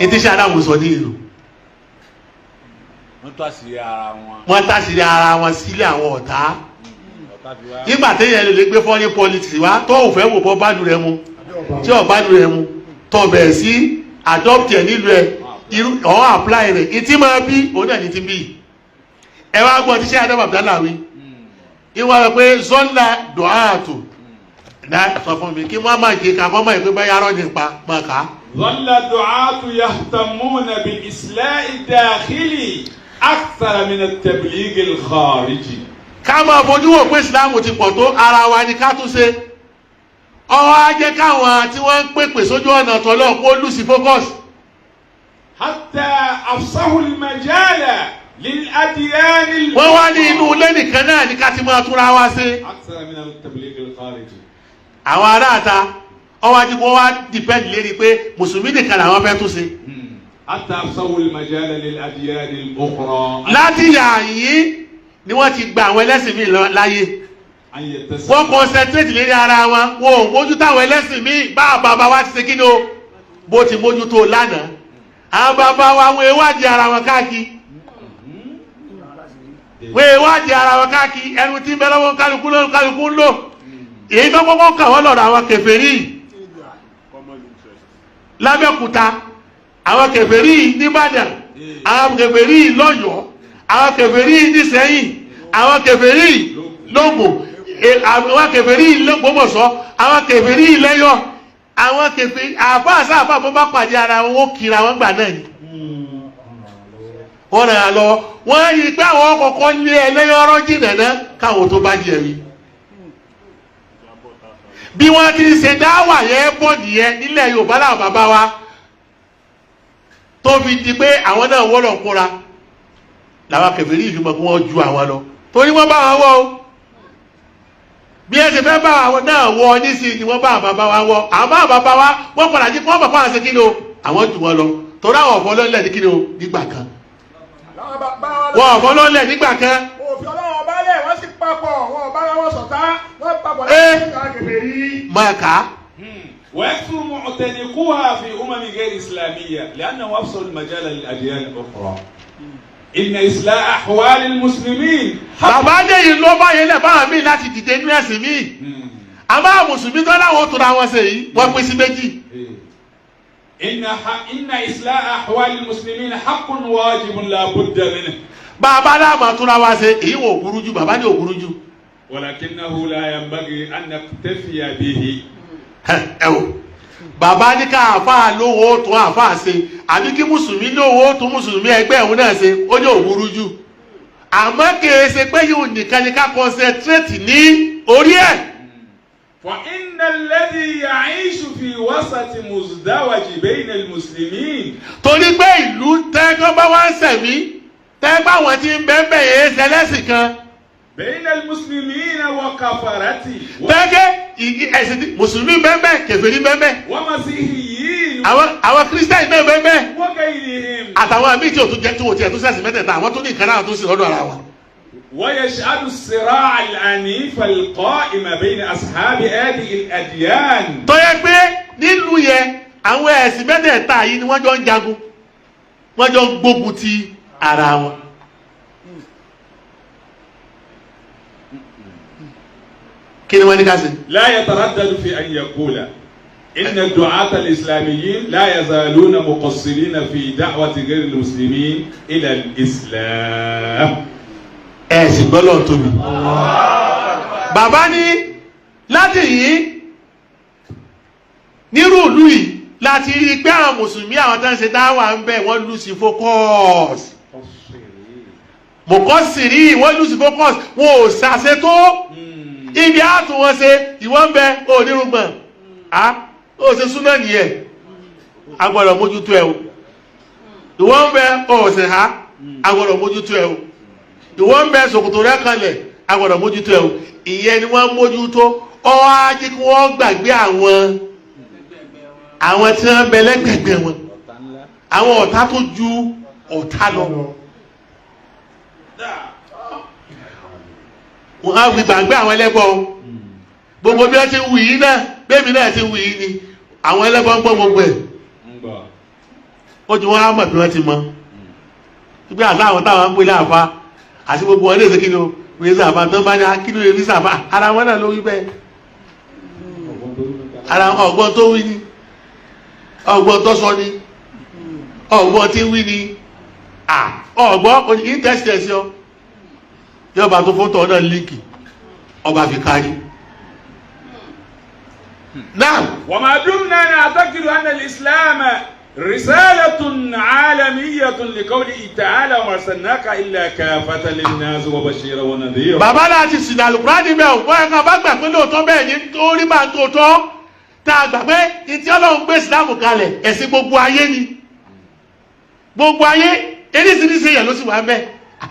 Etí ṣe Ádámù sọ ní ìlú. Wọ́n tàṣírí ara wọn. Wọ́n tàṣírí ara wọn sílẹ̀ àwọn ọ̀tá. Nígbà téèyàn lè gbé foreign politics wá tó ò fẹ́ wò bọ́ bá lu rẹ mu, tí ò bá lu rẹ mu, tó bẹ̀rẹ̀ sí adopt ẹ̀ nílùú ẹ̀. Irú ọ̀ apply rẹ̀ ìtí máa bí òun náà ní ti bí. Ẹ wá gbọ́ tí ṣé Adam Abdallah wí. Ìwọ rẹ̀ pé zọ́nà dùhàtù náà sọ fún mi kí wọ́n máa jẹ ká kọ́ mọ̀ ìpín báyà rọ́ nípa máa kà á. ظل الدعاة يهتمون بالإصلاح الداخلي أكثر من التبليغ الخارجي. Ká máa fojú wò pé ìsìláàmù ti pọ̀ tó, ara wa ni ká tún ṣe. Ọwọ́ á jẹ́ káwọn tí wọ́n ń pèpè sójú ọ̀nà tọ́lọ́ kó lose focus. حتى أفسحوا المجال للأديان. Wọ́n wá ní inú ilé nìkan náà ní ká ti máa túnra wá sí. أكثر من التبليغ الخارجي. Àwọn aráàta ọwọ́ ajé kó wá depend lérí pé mùsùlùmí nìkan làwọn fẹ́ tún ṣe. حتى أفسحوا المجال للأديان الأخرى. Láti yà yín ni wọ́n ti gba àwọn ẹlẹ́sìn míì lọ láyé. أن يتسعوا. Wọ́n concentrate lérí ara wọn, wọn ò mójútó àwọn ẹlẹ́sìn míì. Bá bàbá wa ti ṣe kí ni o bó ti mójútó lánàá, àwọn bàbá wa wọn èwádìí ara wọn káàkiri, wọn èwádìí ara wọn káàkiri. Ẹnu tí ń bẹ lọ́wọ́ kálukú ló kálukú ń lò. Èyí tó kọ́kọ́ kà wọ́n lọ́rọ̀ àwọn kèfèrí lábẹ́òkúta, àwọn kèfèrí nìbàdàn, àwọn kèfèrí lọ́yọ̀ọ́, àwọn kèfèrí nísẹ̀yìn, àwọn kèfèrí lógùn, àwọn kèfèrí lÓgbómọ̀ṣọ́, àwọn kèfèrí lẹ́yọ̀, àwọn kèfèrí àfáà sáfà bó bá pàdé ara wọn, ó kira wọn gbà náà ni wọ́n ràn án lọ́wọ́. Wọ́n yí pé àwọn kọ̀ọ̀kan lé ẹlẹ́yọ̀rọ̀ jìnnà náà káwọn tó bá di ẹ̀rí. Bí wọ́n ti ń ṣe dáwà yẹn bọ̀ nìyẹn nílẹ̀ Yorùbá làwọn bàbá wa tó fi di pé àwọn náà wọ́lọ̀ kóra làwọn kèfèrí ìfimọ̀ kí wọ́n ju àwọn lọ, torí wọ́n bá wọn wọ́ o. Bí ẹ ṣe fẹ́ bá àwọn náà wọ nísìnyí ni wọ́n bá àwọn bàbá wa wọ́. Àwọn bá bàbá wa wọ́n padà jí kí wọ́n bàbá wọn ṣe kí ni o, àwọn jù wọn lọ, torí àwọn ọ̀fọ́ lọ́lẹ̀ ní kí ni o nígbà kan. Làwọn bàbá wa Wọ́n ọ̀fọ́ lọ́lẹ̀ nígbà kan. Òfin Ọlọ́run ọba lẹ̀, wọ́n sì papọ̀, wọn ò bára wọn ṣọ̀tá, wọ́n papọ̀ Eh. láti ṣe kèfèrí. Máa kà á. ويكثر معتنقوها في أمم غير إسلامية لأنه أفصل المجال للأديان الأخرى. إن إصلاح أحوال المسلمين حق. Bàbá dé yìí ló bá yẹn lẹ̀ báwọn míì láti dìde nínú ẹ̀sìn míì. Àmọ́ àwọn mùsùlùmí tó láwọn ó tura wọn ṣe yìí, wọ́n pín sí méjì. إن إصلاح أحوال المسلمين حق واجب لا بد منه. Bàbá láàmú tura wa ṣe èyí wò burú jù, bàbá ní ò burú jù. ولكنه لا ينبغي أن نكتفي به. Ẹ wò, bàbá ní ká àáfàá lówó ó tún àáfàá ṣe, àbí kí mùsùlùmí lówó ó tún mùsùlùmí ẹgbẹ́ òun náà ṣe, ó ní ò burú jù, àmọ́ kìí ṣe pé yóò nìkan ni ká concentrate ní orí ẹ̀. فإن الذي يعيش في وسط مزدوج بين المسلمين Torí pé ìlú tẹ́gbọ́n bá wá ń sẹ̀mí tẹ́gbọ́n àwọn tí ń bẹ́ẹ̀ bẹ́ẹ̀ yẹn ṣẹlẹ́sìn kan بين المسلمين وكفرته tẹ́gẹ́ ẹ̀sìn tí mùsùlùmí bẹ́ẹ̀ bẹ́ẹ̀, kèfèrí bẹ́ẹ̀ bẹ́ẹ̀, ومسيحيين àwọn kírísítẹ́nì náà bẹ́ẹ̀ bẹ́ẹ̀, وغيرهم، àtàwọn àmì tí ò tún jẹ́ tí ò tiẹ̀ tún sẹ̀sìn mẹ́tẹ̀ẹ̀ta, àwọn tó ní nǹkan náà tó sì lọ́dọ̀ ara wọn. ويشهد الصراع العنيف القائم بين أصحاب هذه الأديان. Tó yẹ pé nílùú yẹn, àwọn ẹ̀sìn mẹ́tẹ̀ẹ̀ta yìí ni wọ́n jọ ń jagun, wọ́n jọ ń gbógun ti ara wọn. Kí ni wọ́n ní ká ṣe? لا يتردد في أن يقول إن الدعاة الإسلاميين لا يزالون مقصرين في دعوة غير المسلمين إلى الإسلام. Ẹ sì gbọ́dọ̀ tóbi. Bàbá ní láti yìí nírú ìlú yìí láti rí i pé àwọn mùsùlùmí, àwọn tó ń ṣe dáwà ń bẹ̀, wọ́n lose focus. Mọ̀kọ́sìrí, wọ́n lose focus, wọn ò ṣàṣetó ibi àtún wọn ṣe. Ìwọ́n ń bẹ onírúgbọ̀n á ó ṣe súná nìyẹn, a gbọ́dọ̀ mójútó ẹ o. Ìwọ́n ń bẹ ọ̀sẹ̀ ha, a gbọ́dọ̀ mójútó ẹ o. Ìwọ́n ń bẹ ṣòkòtò rẹ kanlẹ̀, a gbọ́dọ̀ mójútó ẹ o. Ìyẹn ni wọ́n mójútó. Ọwọ́ ajé kí wọ́n gbàgbé àwọn tí wọ́n ń bẹ lẹ́gbẹ̀gbẹ̀ wọn, àwọn ọ̀tá tó ju ọ̀tá lọ. Wọ́n á fi gbàgbé àwọn ẹlẹ́bọ o. Gbogbo bí wọ́n ti wù yìí náà, bẹ́ẹ̀mi náà ti wù yìí ni àwọn ẹlẹ́bọ ń gbọ́ gbogbo ẹ̀. Ó ju wọn á mọ̀ bí wọ́n ti mọ̀ gbé àṣà àwọn táwọn ń pè láàfa àti gbogbo wọn lè ṣe kí ni o wí sàfà tó bá ní kí ló lè rí sàfà ara wọn náà ló wí bẹ́ẹ̀. Ara ọgbọ́n tó wí ni, ọgbọ́n tó sọ ni. Ọ̀gbọ́n tí ń wí ni ọ̀gbọ́n ìtẹ́sí ẹ̀sí ọ yọba tó fótó náà líǹkì ọba fi kárí náà. وما دمنا نعتقد أن الإسلام رسالة عالمية لقوله تعالى وما أرسلناك إلا كافة للناس وبشيرا ونذيرا. Bàbá náà ti sìn àlùkùránì bẹ́ẹ̀ ò wọ́n ẹ̀ka bá gbà pé lóòótọ́ bẹ́ẹ̀ ni tó rí máa tó tọ́ tá a gbà pé ìtí Ọlọ́run gbé ìsìlámù kalẹ̀, ẹ̀sìn gbogbo ayé ni, gbogbo ayé eríṣiríṣi èèyàn ló sì wà ń bẹ̀.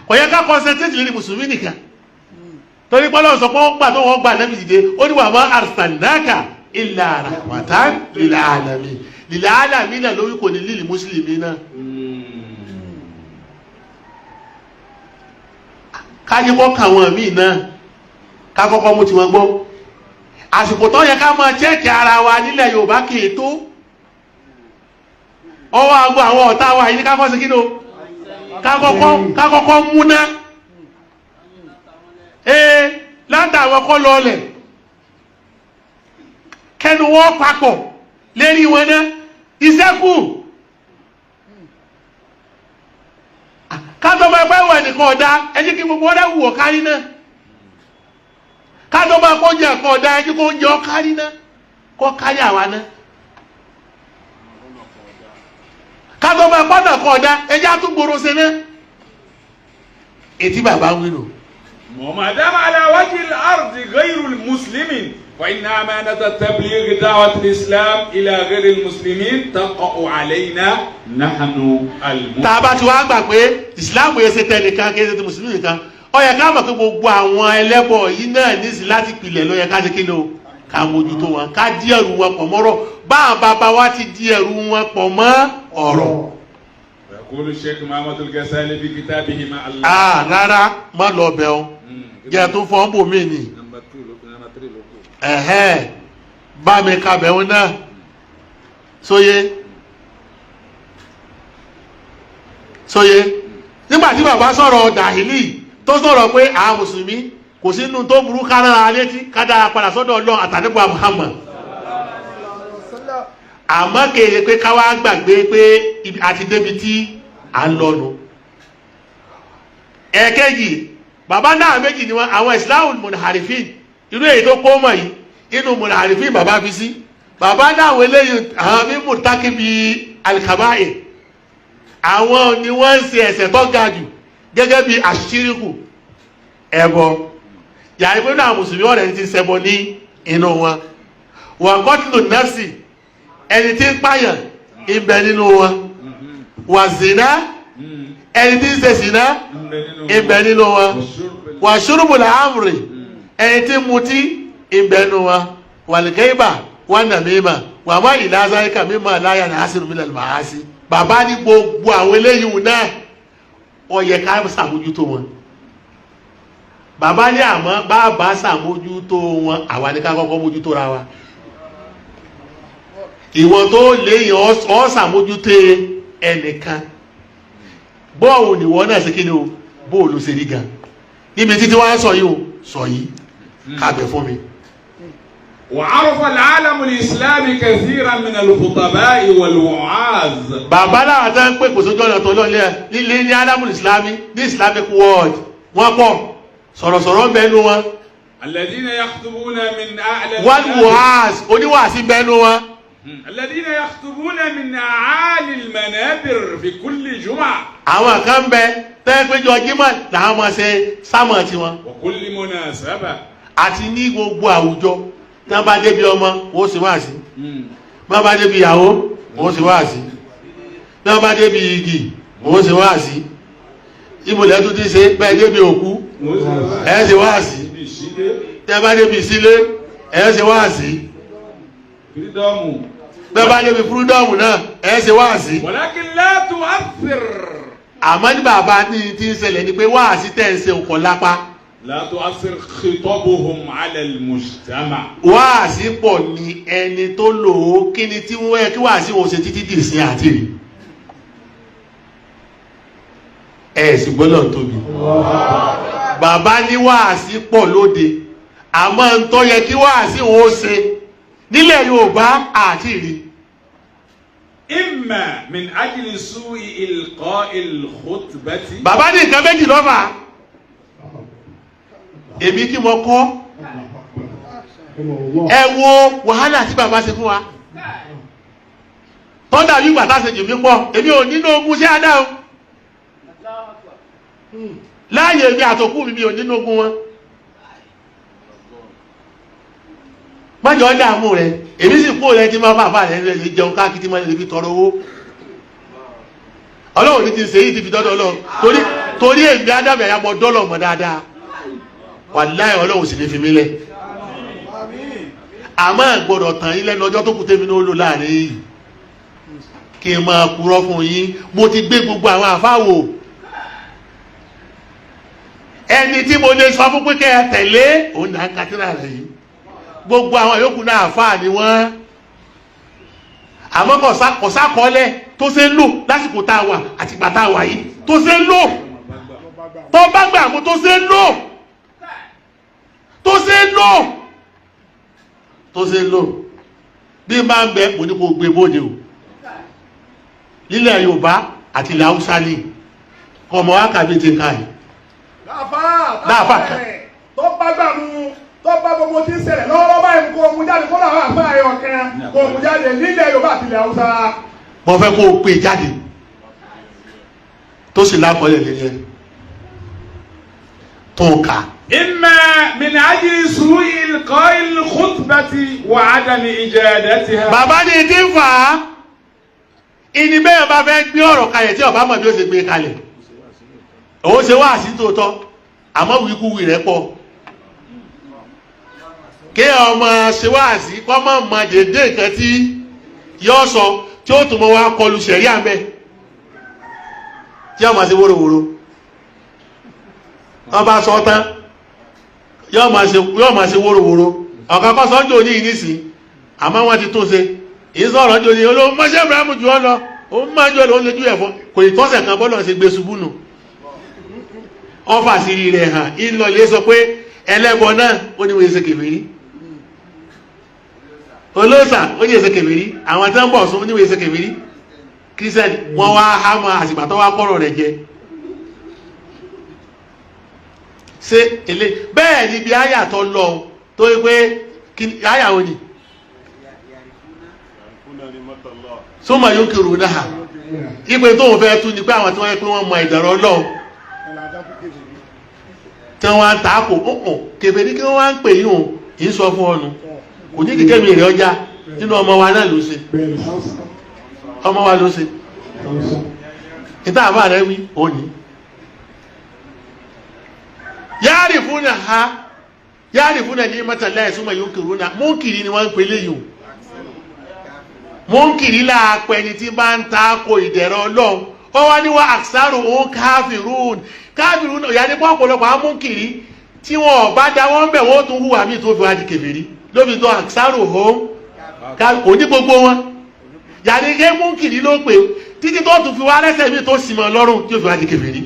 Kò yẹ ká concentrate lórí mùsùlùmí nìkan, torí pé Ọlọ́run sọ pé wọ́n gbà tó wọ́n gbà lẹ́bi dìde, ó ní wa ma arsalnaka illa rahmatan lil alamin. Lil alamin náà lórí, kò ní lílì mùsùlùmí náà. Kájí kọ́ kàwọn míì náà, ká kọ́kọ́ mú tiwọn gbọ́. Àsìkò tó yẹ ká máa check ara wa nílẹ̀ Yorùbá kì í tó ọwọ́ àgọ́ àwọn ọ̀tá wa yìí ní ká kọ́ sí kí ni o, ká kọ́kọ́ múná ee látàwọn kọ́ lọ́ọ̀lẹ̀ kẹnu wọn papọ̀ lérí wọn náà iṣẹ́ kù kátó máa pẹ́ wọ̀ nìkan ọ̀dá ẹjí kí gbogbo ọ̀dá wù ọ́ kárí náà. Kátó máa kó oúnjẹ kan ọ̀dá, ẹjí kó oúnjẹ ọ́ kárí náà, kó kárí àwa náà. Kátó máa pọ́nà kan ọ̀dá, ẹjí àtúgbòrò ṣe náà. Ètí bàbá ń wí nù. وما دام على وجه الأرض غير المسلمين فإن أمانة تبليغ دعوة الإسلام إلى غير المسلمين تقع علينا نحن المسلمين. Tá a bá ti wá gbà pé ìsìláàmù yẹn ṣe tẹnìkan, kí ẹ ṣe ti mùsùlùmí nìkan, ó yẹ ká mọ̀ pé gbogbo àwọn ẹlẹ́bọ yìí náà nísìn láti pilẹ̀ ló yẹ ká ṣe kí ni o, ká mójútó wọn, ká dí ẹrù wọn pọ̀ mọ́rọ̀ bá àwọn bàbá wa ti dí ẹrù wọn pọ̀ mọ́ ọ̀rọ̀. يقول الشيخ محمد الغزالي في كتابه مع الله. Ah, rárá, má lọ bẹ̀ ọ́, jẹ́ tó fọ́n bò mí ni. Number 2, number 3. Ẹ̀hẹ́n, bá mi ka bẹ̀rù náà sóye sóye. Nígbà tí bàbá sọ̀rọ̀ dàhílì tó sọ̀rọ̀ pé àwọn mùsùlùmí kò sínú tó burú ká rárá létí ká dára padà sọ́dọ̀ Ọlọ́run àtàníbọ̀ Muhammad, àmọ́ kéde pé ká wá gbàgbé pé àti débi tí à ń lọ́nu. Ẹ̀ẹ̀kejì, bàbá náà méjì ni wọn, àwọn Islam munharifin, irú èyí tó kó mọ̀ yìí, inú munharifin bàbá fi sí. Bàbá náà àwọn eléyìí, àwọn mímú tákìbí alikabaye, àwọn ni wọ́n ń ṣe ẹ̀ṣẹ̀ tó ga jù gẹ́gẹ́ bí àṣíríkù, ẹbọ, yàrá ìpínlẹ̀ àwọn mùsùlùmí ọ̀rẹ́ ti ṣẹbọ ní inú wọn, wọn kọ́tùlù nọ́ọ̀sì, ẹni tí ń pààyàn ìbẹ̀ nínú wọn, wà zina, ẹni tí ń ṣe zina ìbẹ̀ nínú wọn, wà ṣúrùbùlà àmùrì, ẹni tí ń mutí ìbẹ̀ nínú wọn, wà lìkẹ́yìbà, wà nàmímà, wà má ìlà azáríkà mímọ́ aláyà ní àṣírí mílẹ̀ màá sí. Bàbá ní gbogbo àwọn eléyìí náà ó yẹ ká ṣàmójútó wọn. Bàbá ní àmọ́ bàbá ṣàmójútó wọn, àwa ní ká kọ́kọ́ mójútó ra wa. Ìwọ tó léyìn ọ ṣàmójútó ẹnìkan, bọ́ọ̀lù nìwọ náà ṣe kí ni o, bóòlù ṣe rí gan níbi títí wọ́n á sọ yìí o, sọ yìí kábẹ̀ fún mi. وعرف العالم الإسلامي كثيرا من الخطباء والوعاظ. Bàbá láwọn tó ń pè kò sójú ọ̀nà tó lọ́lẹ́ nílé ní alámù ìsìlámì ní Islamic world, wọ́n pọ̀, sọ̀rọ̀sọ̀rọ̀ ń bẹnu wọn. الذين يخطبون من أعلى Wọ́n wàás, oníwàásí bẹnu wọn. الذين يخطبون من أعالي المنابر في كل جمعة. Àwọn kan ń bẹ tẹ́ péjọ jímọ̀ làwọn máa ṣe sámọ̀ tiwọn. وكل مناسبة. Àti ní gbogbo àwùjọ, tí wọ́n bá débi ọmọ, wọ́n sì wáàsí, bí wọ́n bá débi ìyàwó, wọ́n sì wáàsí, bí wọ́n bá débi igi, wọ́n sì wáàsí, ibùdó tó ti ṣe bẹ́ẹ̀ débi òkú, ẹ̀ ṣe wáàsí, tẹ́ bá débi ìsílé, ẹ̀ ṣe wáàsí, bẹ́ẹ̀ bá débi fúrúdọ́ọ̀mù náà, ẹ̀ ṣe wáàsí. ولكن لا تؤثر. Àmọ́ ní bàbá ní ti ń ṣẹlẹ̀ ni pé wáàsí tẹ̀ ń ṣe òkò lápá. لا تؤثر خطابهم على المجتمع. Wáàsí pọ̀ ní ẹni tó lò ó, kí ni tí wọ́n yẹ kí wáàsí wọn ṣe títí dì sí àti rí ẹ̀ sì gbọ́dọ̀ tóbi. Bàbá ní wáàsí pọ̀ lóde, àmọ́ ń tó yẹ kí wáàsí wọn ó ṣe nílẹ̀ Yorùbá àti rí. إما من أجل سوء إلقاء الخطبة. Bàbá ní nǹkan méjì lọ́fà èmi kí mo kọ́. Ẹ wo wàhálà tí bàbá ṣe fún wa tọ́ndà bí gbàtà ṣe jù mí pọ̀. Èmi ò nínú ogun ṣé adá o láàyè mi àtòkù mi, mi ò nínú ogun wọn. Mọ́jọ́ dààmú rẹ, èmi sì kú rẹ tí máa fà fà rẹ lè jẹun káàkiri tí máa lè fi tọrọ owó. Ọlọ́run ní ti ṣe yìí ti fi dọ́dọ̀ Ọlọ́run, torí èmi ádámù ẹ̀yà mọ dọ́lọ̀ mọ́ dáadáa. Wàláhì, Ọlọ́run sì ní fi mí lẹ̀. Àmọ́ gbọ́dọ̀ tàn yín lẹ́nu ọjọ́ tó kù tèmi ní ó lò láàrin yìí kí n máa purọ́ fún yín. Mo ti gbé gbogbo àwọn àfáwò ẹni tí mo lè sọ fún pé kẹ́ ẹ tẹ̀lé òun náà ń katira rẹ̀ yìí. Gbogbo àwọn yòókù náà àfáà ni wọ́n, àmọ́ kò sákọọ́lẹ̀ tó ṣe ń lò lásìkò tá a wà àtìgbà tá a wà yìí, tó ṣe ń lò, tó bá gbà mú, tó ṣe ń lò, tó ṣe ń lò, tó ṣe ń lò. Bí máa ń bẹ, mo ní kó gbé bóde o nílẹ̀ Yorùbá àti ilẹ̀ Haúsá ní kọmọ wákàbí ti ń ká yìí. Láàfà tó bá gbà mú, tó bá gbogbo tí ń ṣẹlẹ̀ lọ́wọ́lọ́wọ́ báyìí, kó mú jáde kó làwọn àfáà ẹ̀yọ̀ kan kó mú jáde nílẹ̀ Yorùbá àti ilẹ̀ Haúsá. Mo fẹ́ kó o pè jáde tó sì lákọọ́lẹ̀ lẹ́yẹ tó ń kà. إما من أجل سوء إلقاء الخطبة وعدم إجادتها. Bàbá ní ti ń fà á ìní bẹ́ẹ̀ bá fẹ́ gbé ọ̀rọ̀ kalẹ̀ tí ọba mọ̀ bí ó ṣe gbé kalẹ̀, òun ṣe wá sí tòótọ́, àmọ́ wíkúwì rẹ̀ pọ̀. Kí ọmọ ṣe wá sí kọ́ mọ̀ mọ̀ dédé nǹkan tí yóò sọ tí ó tún mọ́ wá kọlu sẹ̀rí àmẹ́ tí ọmọ ṣe wóróworó. Wọ́n bá sọ tán, yóò máa ṣe wóróworó. Ọ̀kan kọ́ sọ́njò ní ìnísìn, àmọ́ wọ́n ti tún ṣe ìsọ̀rọ̀ jò ní olóhùn mọ́ṣẹ́ Ibrahim jù ọ́ lọ, òun máa jù ọ́ lọ, òun lè ju ẹ̀fọ́ kò ì tọ́sẹ̀ kan bọ́lọ̀ ṣe gbé ṣubú nù. Wọ́n fà sí rẹ̀ hàn ìlọ ilé sọ pé ẹlẹ́bọ náà ó ní wọ́n ṣe kèfèrí, olóòsà ó ní ṣe kèfèrí, àwọn tí wọ́n bọ̀ sún ó ní wọ́n ṣe kèfèrí, kírísítẹ́nì wọ́n wá há mọ́ àsìgbà tó wá kọ́rọ̀ rẹ̀ jẹ. Ṣé èlé bẹ́ẹ̀ ni bí àyà tó lọ tó yẹ pé àyà wo ni súnmọ̀ yóò kiri náà ìpè tó ń fẹ́ tún ni pé àwọn tí wọ́n yẹ pé wọ́n mọ ìdọ̀rọ̀ Ọlọ́run tí wọ́n á ta kò ọ̀hún kèfèrí kí wọ́n wá ń pè yín o. Yìí sọ fún ọnu kò ní kíkẹ́ mi rẹ̀ ọjà nínú ọmọ wa náà ló ṣe, ọmọ wa ló ṣe ìta àbá rẹ̀ wí òní. Yáàrì fún náà ha yáàrì fún náà ní mọ́tàlá súnmọ̀ yóò kiri náà. Múnkìrì ni wọ́n ń pè léyìí o. Múnkìrì láàpẹ̀ ni tí bá ń ta ko ìdẹ̀rọ̀ Ọlọ́run. Ó wá ní wá àṣàrò òun káfírún káfírún ìyá ní pọ́pọ̀lọpọ̀ àwọn múnkìrì tí wọn ò bá da wọ́n bẹ̀, wọ́n tún hùwà míì tó fi wá di kèfèrí lóbi tó àṣàrò òun kò ní gbogbo wọn yàní ké múnkìrì ló pè títí tó tún fi wá rẹ́sẹ̀ míì tó sì mọ́ lọ́rùn tí ó fi wá di kèfèrí.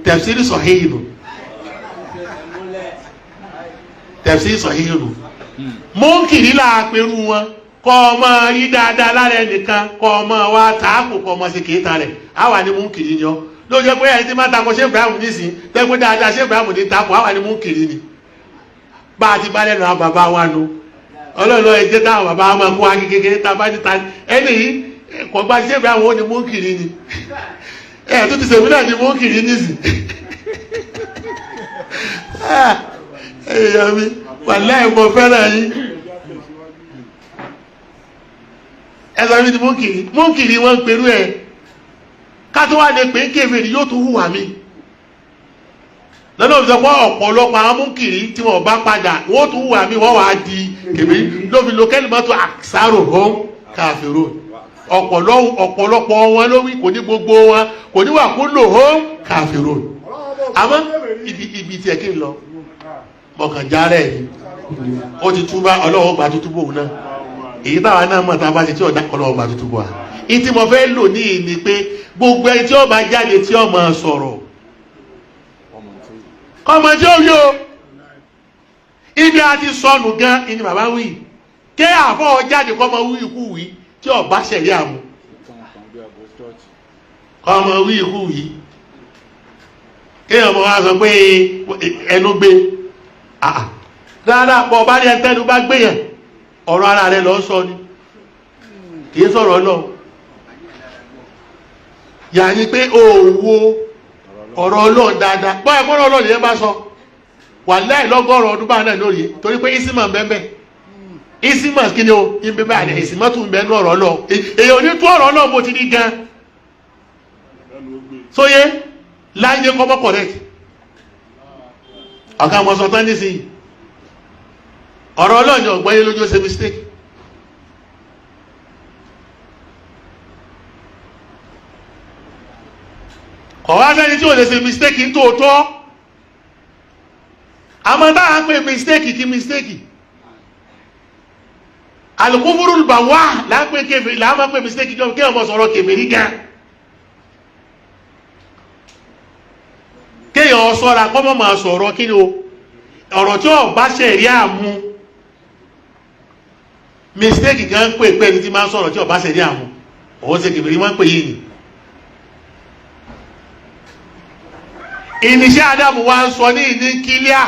Tafsiri sọ̀híhì nù, tafsiri sọ̀híhì nù. Múnkìrì láàpẹ̀rù wọn kọ́ ọmọ rí dáadáa lára ẹnìkan, kọ́ ọmọ wa tààkù, kọ́ ọmọ sí kìíta rẹ̀ àwa ni múnkìrì ni ọ́. Ló jẹ́ pé ẹni tí máa takọ ṣé Ibrahim nísìn tẹ́gbẹ́ dáadáa ṣé Ibrahim ní takọ, àwa ni múnkìrì ni. Bá a ti bá lẹ́nu àwọn bàbá wa nu ọlọ́ọ̀lọ́ ẹ jẹ́ táwọn bàbá wa máa mú wa kékeré tá a bá níta ẹni yìí kọ́ gba ṣé Ibrahim ó ní múnkìrì ni. Ẹ̀ tó ti sèmi náà ní múnkìrì nísìn. Èèyàn mi, wàláhì mo fẹ́ràn yín. Ẹ sọ mi ni múnkìrì, múnkìrì wọn ń perú ẹ ká tó wá lè pè é kèfèrí yóò tún hùwà mi lọ́nà òfin sọ pé ọ̀pọ̀lọpọ̀ àwọn múnkìrì tí wọ́n bá padà wọ́n tún hùwà mi, wọ́n wàá di kèfèrí. Lóbi lo kẹ́lí mọ́tò àṣàrò hóm káfíró. Ọ̀pọ̀lọpọ̀ wọn ló wí, kò ní gbogbo wọn, kò ní wà kó lò hóm káfíró. Àmọ́ ibi tiẹ̀ kí n lọ mọ̀kànjá rẹ̀ ni ó ti túbá, Ọlọ́wọ́ gba tútúbọ̀ òun náà. Èyí táwa náà mọ̀ tá a bá ṣe tí ọ̀dà, Ọlọ́wọ́ gba tútúbọ̀ wa. Ìtí mo fẹ́ lò ní ìní pé gbogbo ẹni tí ó bá jáde tí ó máa sọ̀rọ̀ kọ́mọ tí ó yó ibi a ti sọnù gan ìní bàbá wí. Kẹ́ àfọ́ jáde kọ́ ọmọ wí ikú wí tí ọba ṣẹ̀rí àmú kọ́ ọmọ wí ikú wí kéèyàn mọ́ wá sọ pé ẹnu gbé. Àà, rárá, pọ̀ bá ní ẹntẹ́nu bá gbé yẹn, ọ̀rọ̀ ara rẹ̀ lọ sọ ni, kìí sọ̀rọ̀ lọ yà ní pé òwò ọ̀rọ̀ Ọlọ́run dáadáa. Bọ́ ẹ̀kọ́ Ọlọ́run yẹn bá sọ wà láì lọ́gọ́rọ̀ ọdún bá náà lórí, torí pé ìsìmọ̀ bẹ́ẹ̀ ìsìmọ̀ kí ni o, ìbẹ̀bẹ̀ àlẹ́ ìsìmọ̀ tún bẹ́ẹ̀ ní ọ̀rọ̀ lọ. Èyàn ò ní tú ọ̀rọ̀ náà bó ti ní gan sóyé láyé kọ́mọ́ correct. Ọ̀gá ọmọ sọ tán nísìnyí, ọ̀rọ̀ Ọlọ́run ni ọ̀gbọ́n yé lójú, ó ṣe mistake. Kọ̀wá sẹ́ni tí ò lè ṣe mistake ní tòótọ́. Àmọ́ táà ń pè mistake kí mistake alukúfúrú bà wá là ń pè kèfèrí, là ń máa pè mistake jọ kí ọmọ sọ̀rọ̀ kèfèrí gan. Kéèyàn sọ́ra kọ́mọ́ máa sọ̀rọ̀ kí ni o, ọ̀rọ̀ tí ó bá ṣẹ̀rí àmú. Mistake gan pè pé ẹni tí máa ń sọ̀rọ̀ tí ó bá ṣẹ̀rí àmú, òun ṣe kèfèrí máa ń pè yìí ni. Ìníṣẹ́ Ádámù wa ń sọ ní ìní kílíà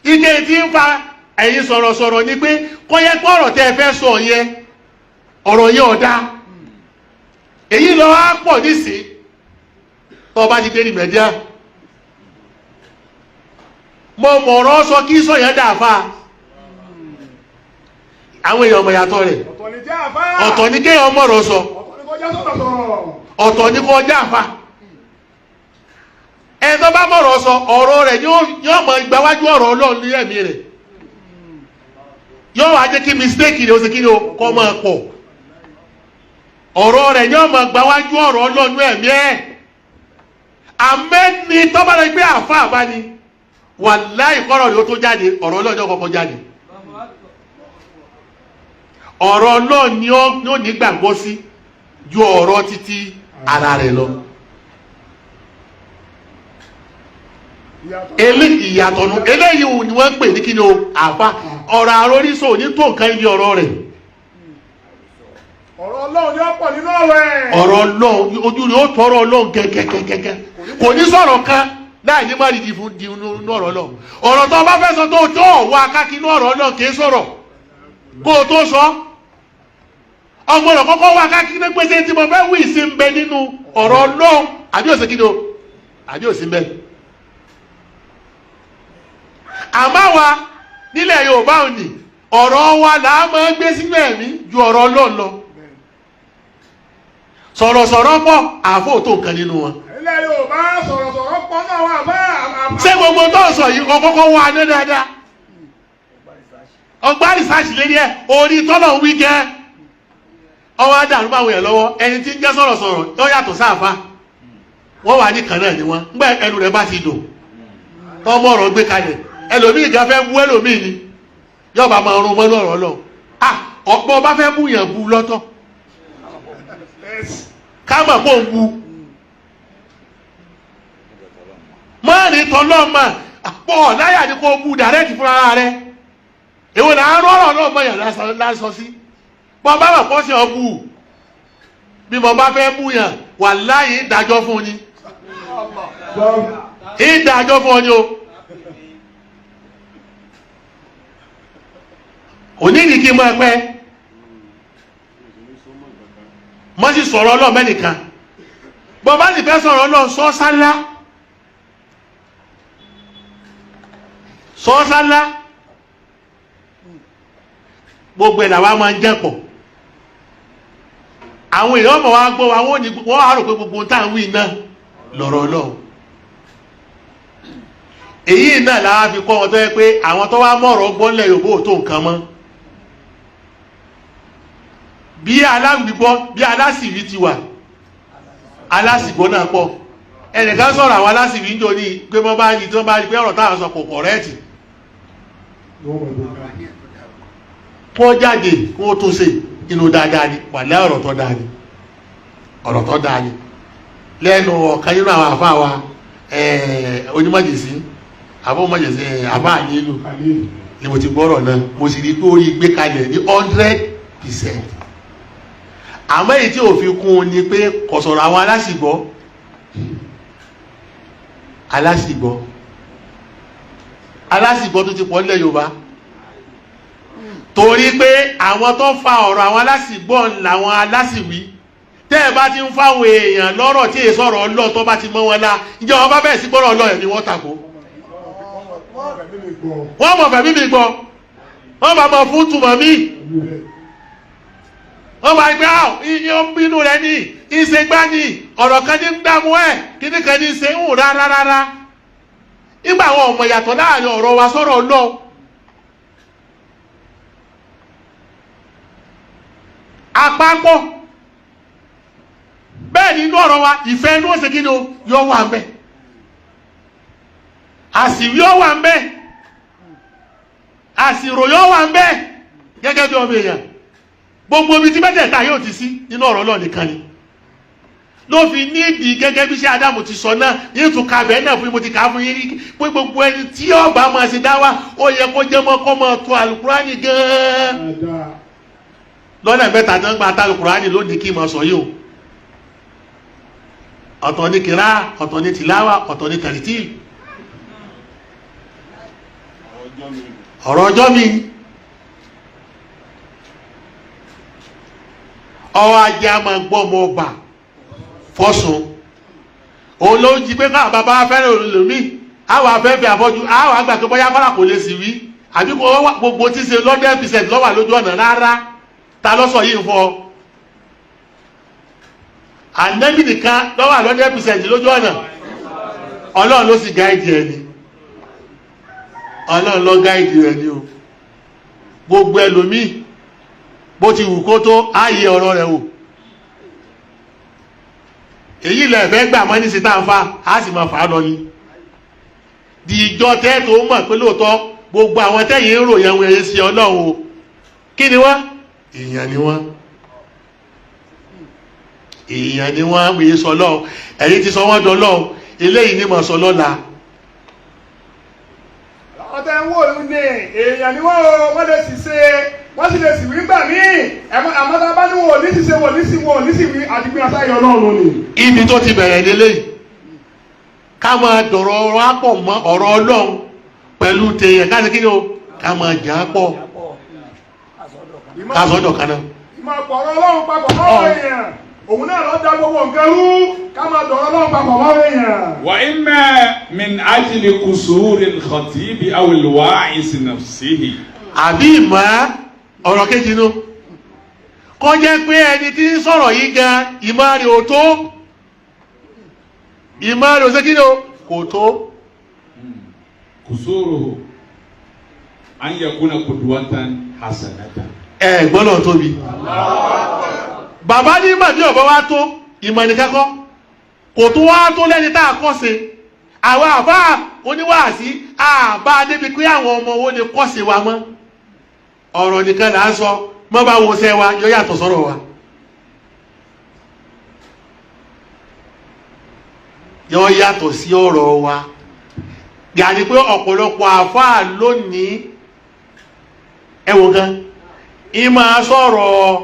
ike tí ń fa ẹ̀yin sọ̀rọ̀sọ̀rọ̀ ni pé kó yẹ pé ọ̀rọ̀ tẹ́ ẹ fẹ́ sọ yẹn, ọ̀rọ̀ yẹn ọ̀dá èyí lọ wá pọ̀ nísìn tó bá ti dé ní mẹ́díà. Mo mọ̀rọ̀ sọ kí sọ yẹn dà fa àwọn èèyàn ọmọ ìyàtọ̀ rẹ̀. Ọ̀tọ̀ ni jẹ́ àfá. Ọ̀tọ̀ ni kéèyàn mọ̀rọ̀ sọ. Ọ̀tọ̀ ni kọjá sọ̀rọ̀ sọ̀rọ̀. Ọ̀tọ̀ ni kọjá àfa. Ẹni tó bá mọ̀rọ̀ sọ, ọ̀rọ̀ rẹ̀ yóò mọ̀ ìgbàwájú ọ̀rọ̀ Ọlọ́run ní ẹ̀mí rẹ̀, yóò wá jẹ́ kí mistake rẹ̀ ó ṣe kí ni o, kọ́ máa pọ̀. Ọ̀rọ̀ rẹ̀ yóò mọ̀ ìgbàwájú ọ̀rọ̀ Ọlọ́run ní ẹ̀mí ẹ̀. Àmẹ́ni tó bá rẹ̀ pé àfa àbá ni, wàláhì, kọ́rọ̀ rẹ̀ ó tó jáde, ọ̀rọ̀ Ọlọ́run yóò kọ́kọ́ jáde. Ọ̀rọ̀ Ọlọ́run ni ó nígbàgbọ́ sí ju ọ̀rọ̀ títí ara rẹ̀ lọ. Ìyàtọ̀. Elé ìyàtọ̀nù eléyìí ni wọ́n ń pè ní kí ni o, àfa. Ọ̀rọ̀ àròrísọ ò ní tó nǹkan ibi ọ̀rọ̀ rẹ̀. Ọ̀rọ̀ Ọlọ́run ni ó pọ̀ nínú ọ̀rọ̀ ẹ̀. Ọ̀rọ̀ Ọlọ́run, ojú rẹ̀ ó tọrọ Ọlọ́run kẹ́kẹ́kẹ́kẹ́. Kò ní sọ̀rọ̀ kan láì ní má dìdí fún di inú ọ̀rọ̀ Ọlọ́run. Ọ̀rọ̀ tó bá fẹ́ sọ tó ọ̀wọ́ akáki inú ọ̀rọ̀ Ọlọ́run kì í sọ̀rọ̀ kó o tó sọ. Ọgbọ́dọ̀ kọ́kọ́ wá akáki ní pèsè tí mo fẹ́ wí sí ń bẹ nínú ọ̀rọ̀ Ọlọ́run àbí òsì kí ni o, àbí òsì ń bẹ. Àmọ́ wa nílẹ̀ Yorùbá òní, ọ̀rọ̀ wa là á máa gbé sínú ẹ̀mí ju ọ̀rọ̀ Ọlọ́run lọ. Sọ̀rọ̀sọ̀rọ̀ pọ̀, àfò tó nǹkan nínú wọn. Ilẹ̀ Yorùbá, sọ̀rọ̀sọ̀rọ̀ pọ̀ náà wà bá. Ṣé gbogbo tó ń sọ yìí kọ́kọ́ wá ní dáadáa? Ọgbà rìsáàsì lérí ẹ̀ orí tọ́lọ̀ ń wí gẹ́. Ọwọ́ àdàrú máa wọ̀nyẹ̀ lọ́wọ́. Ẹni tí ń jẹ́ sọ̀rọ̀sọ̀rọ̀ yóò yàtọ̀ sáàfà. Wọ́n wà ní kan náà ni wọ́n ńgbà ẹnu rẹ̀ bá ti dùn, tọ́mọ ọ̀rọ̀ gbé kalẹ̀, ẹlòmíì gan fẹ́ bú ẹlòmíì ni yóò bá máa rún mọ́nú ọ̀rọ̀ lọ. Ah, ọ̀pọ̀ ọba fẹ́ bú yàn, bú lọ́tọ̀, ká mọ̀ pé òun bu mọ́rin tọ́lọ́mà pọ̀ láyà ní kó bu dàrẹ́tì fún ara rẹ̀. Èwo là ń rọ́rọ̀ náà mọ̀yàn lásán sí bọ́ bá wà pọ́ sí ọ bú. Bí mo bá fẹ́ bú yàn, wà láyé ìdájọ́ fún ni, ìdájọ́ fún ọ ni o. Òní ní kí n máa pẹ́ mọ́ sí sọ̀rọ̀ ọlọ́ọ̀ mẹ́nìkan. Bọ́ bá sì fẹ́ sọ̀rọ̀ ọlọ́ọ̀, sọ sálá, sọ sálá. Gbogbo ẹ̀ làwa máa ń jẹ́pọ̀. Àwọn èèyàn ọmọ wa gbọ́ wa, wọ́n ní wọ́n á rò pé gbogbo ohun tá à ń wí náà lọ̀rọ̀ ọlọ́ọ̀. Èyí náà làwa fi kọ́ wọn tó yẹ pé àwọn tó wá mọ̀rọ̀ gbọ́nlẹ̀ Yorùbá ò tó nǹkan mọ́. Bí alágbìgbọ́ bí alásìrí ti wà, alásìgbọ́ náà pọ̀. Ẹnìkan sọ̀rọ̀ àwọn alásìrí ń jò ní pé wọ́n bá rí tí wọ́n bá rí pé ọ̀rọ̀ táwọn sọ kò kọ̀rẹ́ẹ̀tì, kó jáde kó tó ṣe inú dáadáa ni. Wà lẹ́ ọ̀rọ̀ tó dáa ni, ọ̀rọ̀ tó dáa ni lẹ́nu ọ̀kan nínú àwọn àfáà wa onímọ̀jìsí. Àbọ̀mọ̀jẹ̀sẹ̀ àbá àyélò ni mo ti gbọ́rọ̀ náà, mo sì rí pé ó rí gbé kalẹ̀ ní 100%. Àmọ́ èyí tí ò fi kún un ni pé kò sọ̀rọ̀ àwọn aláṣìgbọ́ aláṣìgbọ́ aláṣìgbọ́ tó ti pọ̀ nílẹ̀ Yorùbá, torí pé àwọn tó fa ọ̀rọ̀ àwọn aláṣìgbọ́ làwọn aláṣìwí. Tẹ́ ẹ bá ti ń fáwọn èèyàn lọ́rọ̀ tí èso ọ̀rọ̀ ọlọ́ tó bá ti mọ́ wọn lá, ìjọba bá bẹ̀rẹ̀ sí gbọ́rọ̀ ọlọ́ ẹ̀ ni wọ́n tako. Wọ́n mọ̀ fẹ̀mí mi gbọ́, wọ́n bá mọ̀ fún túmọ̀ mi, wọ́n bá gbé ọ́ iye ó ń bínú rẹ ní ìṣègbà ní ọ̀rọ̀ kan ní ń dààmú ẹ̀, kíní kan ní ṣe ń hùn rárá rárá. Nígbà àwọn ọmọ ìyàtọ̀ láàrin ọ̀rọ̀ wa sọ̀rọ̀ ọlọ́ àpapọ̀ bẹ́ẹ̀ ni inú ọ̀rọ̀ wa ìfẹ́ inú ọ̀sẹ̀ kí ni o yọ wà ń bẹ̀, àsìwí ọ wà ń bẹ̀, àsìrò yọ wà ń bẹ̀ gẹ́gẹ́ bí ọmọ èèyàn. Gbogbo ibi tí mẹ́tẹ̀ẹ̀ta yóò ti sí nínú ọ̀rọ̀ náà nìkan ni ló fi nídìí, gẹ́gẹ́ bí ṣé Ádámù ti sọ náà yín tún ka bẹ́ẹ̀ náà fún yín, mo ti kà á fún yín rí pé gbogbo ẹni tí ọba máa ṣe dáwà, ó yẹ kó jẹ́ mọ́ kọ́ máa tó àlùkùránì gan-an lọ́nà mẹ́ta tó ń gba àtàlùkùránì lónìí kí n máa sọ yìí o. Ọ̀tọ̀ ní kìrá, ọ̀tọ̀ ní tìláwà, ọ̀tọ̀ ní tẹ̀rìtì. Ọ̀rọ̀ ọjọ́ mi ọwọ́ ajé a máa gbọ́ ọmọ ọba fọ́sùn òun ló ń jí pé káwọn bàbá fẹ́ràn olùlòmí àwọn afẹ́fẹ́ àfọ́jú àwọn àgbà tó bọ́yá kọ́là kò lè sì wí àbí kò wá gbogbo tí ṣe 100% lọ́wà lójú ọ̀nà rárá. Ta lọ́sọ̀ yìí fún ọ? Ànẹ́bì nìkan lọ́wà 100% lójú ọ̀nà. Ọlọ́run ló sì gáìdì ẹni, Ọlọ́run ló gáìdì rẹ̀ ni o. Gbogbo ẹlòmíì bó ti wù kó tó ààyè ọ̀rọ̀ rẹ̀ wò, èyí lẹ̀ fẹ́ gbà mọ́ ní sí tá ń fa á sì máa fà á lọ ni. Di ìjọ tẹ́ tó mọ̀ pé lóòótọ́ gbogbo àwọn tẹ́yìn ń ròyìn àwọn èyí sí Ọlọ́run o, kí ni wọ́n? Èèyàn ni wọ́n, èèyàn ni wọ́n, wòye sọ Ọlọ́run. Ẹ̀yin ti sọ wọ́n dọ́lọ́run, eléyìí ni mọ̀ sọ lọ́la. Àwọn tẹ́ ń wò ó ní èèyàn ni wọ́n o, wọ́n lè sì ṣe, wọ́n sì lè sì wí gbà míì. Àmọ́ tá a bá ní wọn ò ní sì ṣe, wọn ò ní sì, wọn ò ní sì wí, àti pé asáyọ Ọlọ́run ni. Ibi tó ti bẹ̀rẹ̀ lélẹ́yìí, ká máa dọ̀rọ̀ ọ̀rọ̀ á pọ̀ mọ́ ọ̀rọ̀ Ọlọ́run pẹ̀lú tèèyàn, ká ṣe kí ni o, ká máa jà á pọ̀, ká sọ́dọ̀ kan náà. Ìmọ̀ pọ̀rọ̀ Ọlọ́run papọ̀ mọ́ èèyàn, òun náà lọ da gbogbo nǹkan rú, ká máa dọ̀rọ̀ Ọlọ́run papọ̀ mọ́ èèyàn. وإما من أجل قصور الخطيب أو الواعظ نفسه. Àbí ìmọ̀ ọ̀rọ̀ kejì nu kọ́ jẹ́ pé ẹni tí ń sọ̀rọ̀ yìí gan ìmọ̀ rẹ̀ ò tó, ìmọ̀ rẹ̀ ò ṣe kí ni o kò tó. قصوره أن يكون قدوة حسنة. Ẹ gbọ́dọ̀ tóbi bàbá ní ìmọ̀ bí ọ̀bọ wa tó ìmọ̀ nìkan kọ́, kò tó wá tó lẹ́ni tá a kọ́ ṣe. Àwọn àbá oníwàásí àbá débi pé àwọn ọmọ wo lè kọ́ ṣe wa mọ́. Ọ̀rọ̀ nìkan là ń sọ mọ́, bá wo ṣẹ́ wa yọ yàtọ̀ sọ́rọ̀ wa, yọ yàtọ̀ sí ọ̀rọ̀ wa. Yàní pé ọ̀pọ̀lọpọ̀ àfáà lónìí ẹ̀wọ̀n gan ìmọ̀ sọ̀rọ̀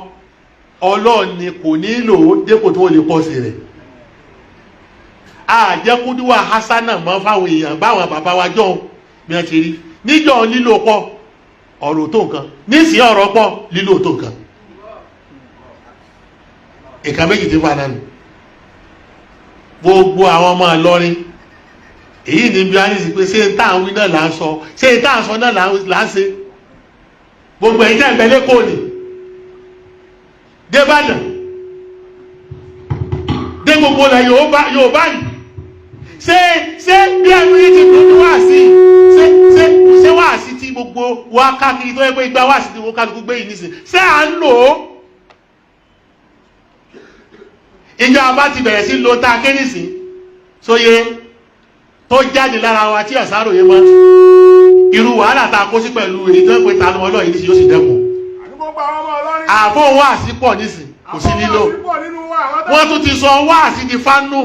ọlọ́ọ̀ni kò nílò dépò tó lè pọ̀ sí rẹ̀. Àjẹkúdúwà hasana mọ́ fáwọn èèyàn báwọn bàbá wa jọ bí wọ́n ti rí níjọ́ lílo pọ̀ ọ̀rọ̀ tó nǹkan, nísìnyí ọ̀rọ̀ pọ̀ lílo tó nǹkan. Ìka méjì ti fà nánu gbogbo àwọn ọmọ Ìlọrin èyí ní bí wọ́n ní sí pé ṣé n tá à ń wí náà là ń sọ, ṣé n tá à ń sọ náà là ń ṣe. Gbogbo ẹ̀yin tẹ́ ń bẹ lẹ́kọ̀ọ́ ni débàdàn dé gbogbo ilẹ̀ Yorùbá yìí, ṣé ṣé bí ẹnu yìí ti dùn ní wáàsí, ṣé ṣé ṣé wáàsí tí gbogbo wa káàkiri tó yẹ pé igba wáàsí tí wọ́n kálukú gbé yìí nísìn, ṣé à ń lò ó? Ìjọ àbá ti bẹ̀rẹ̀ sí lo tá a ké nísìn sóye tó jáde lára wa tí àṣàrò yé mọ́, irú wàhálà tá a kó sí pẹ̀lú èyí tó ń pe tanu Ọlọ́run yìí yóò sì dẹ́kun. Àti gbogbo àwọn ọmọ Ìlọrin. Àfọ̀ wáàsí pọ̀ nísìn, kò sí nílò. Àwọn pọ̀ nínú wa, àwọn Wọ́n tún ti sọ wáàsí di fánù.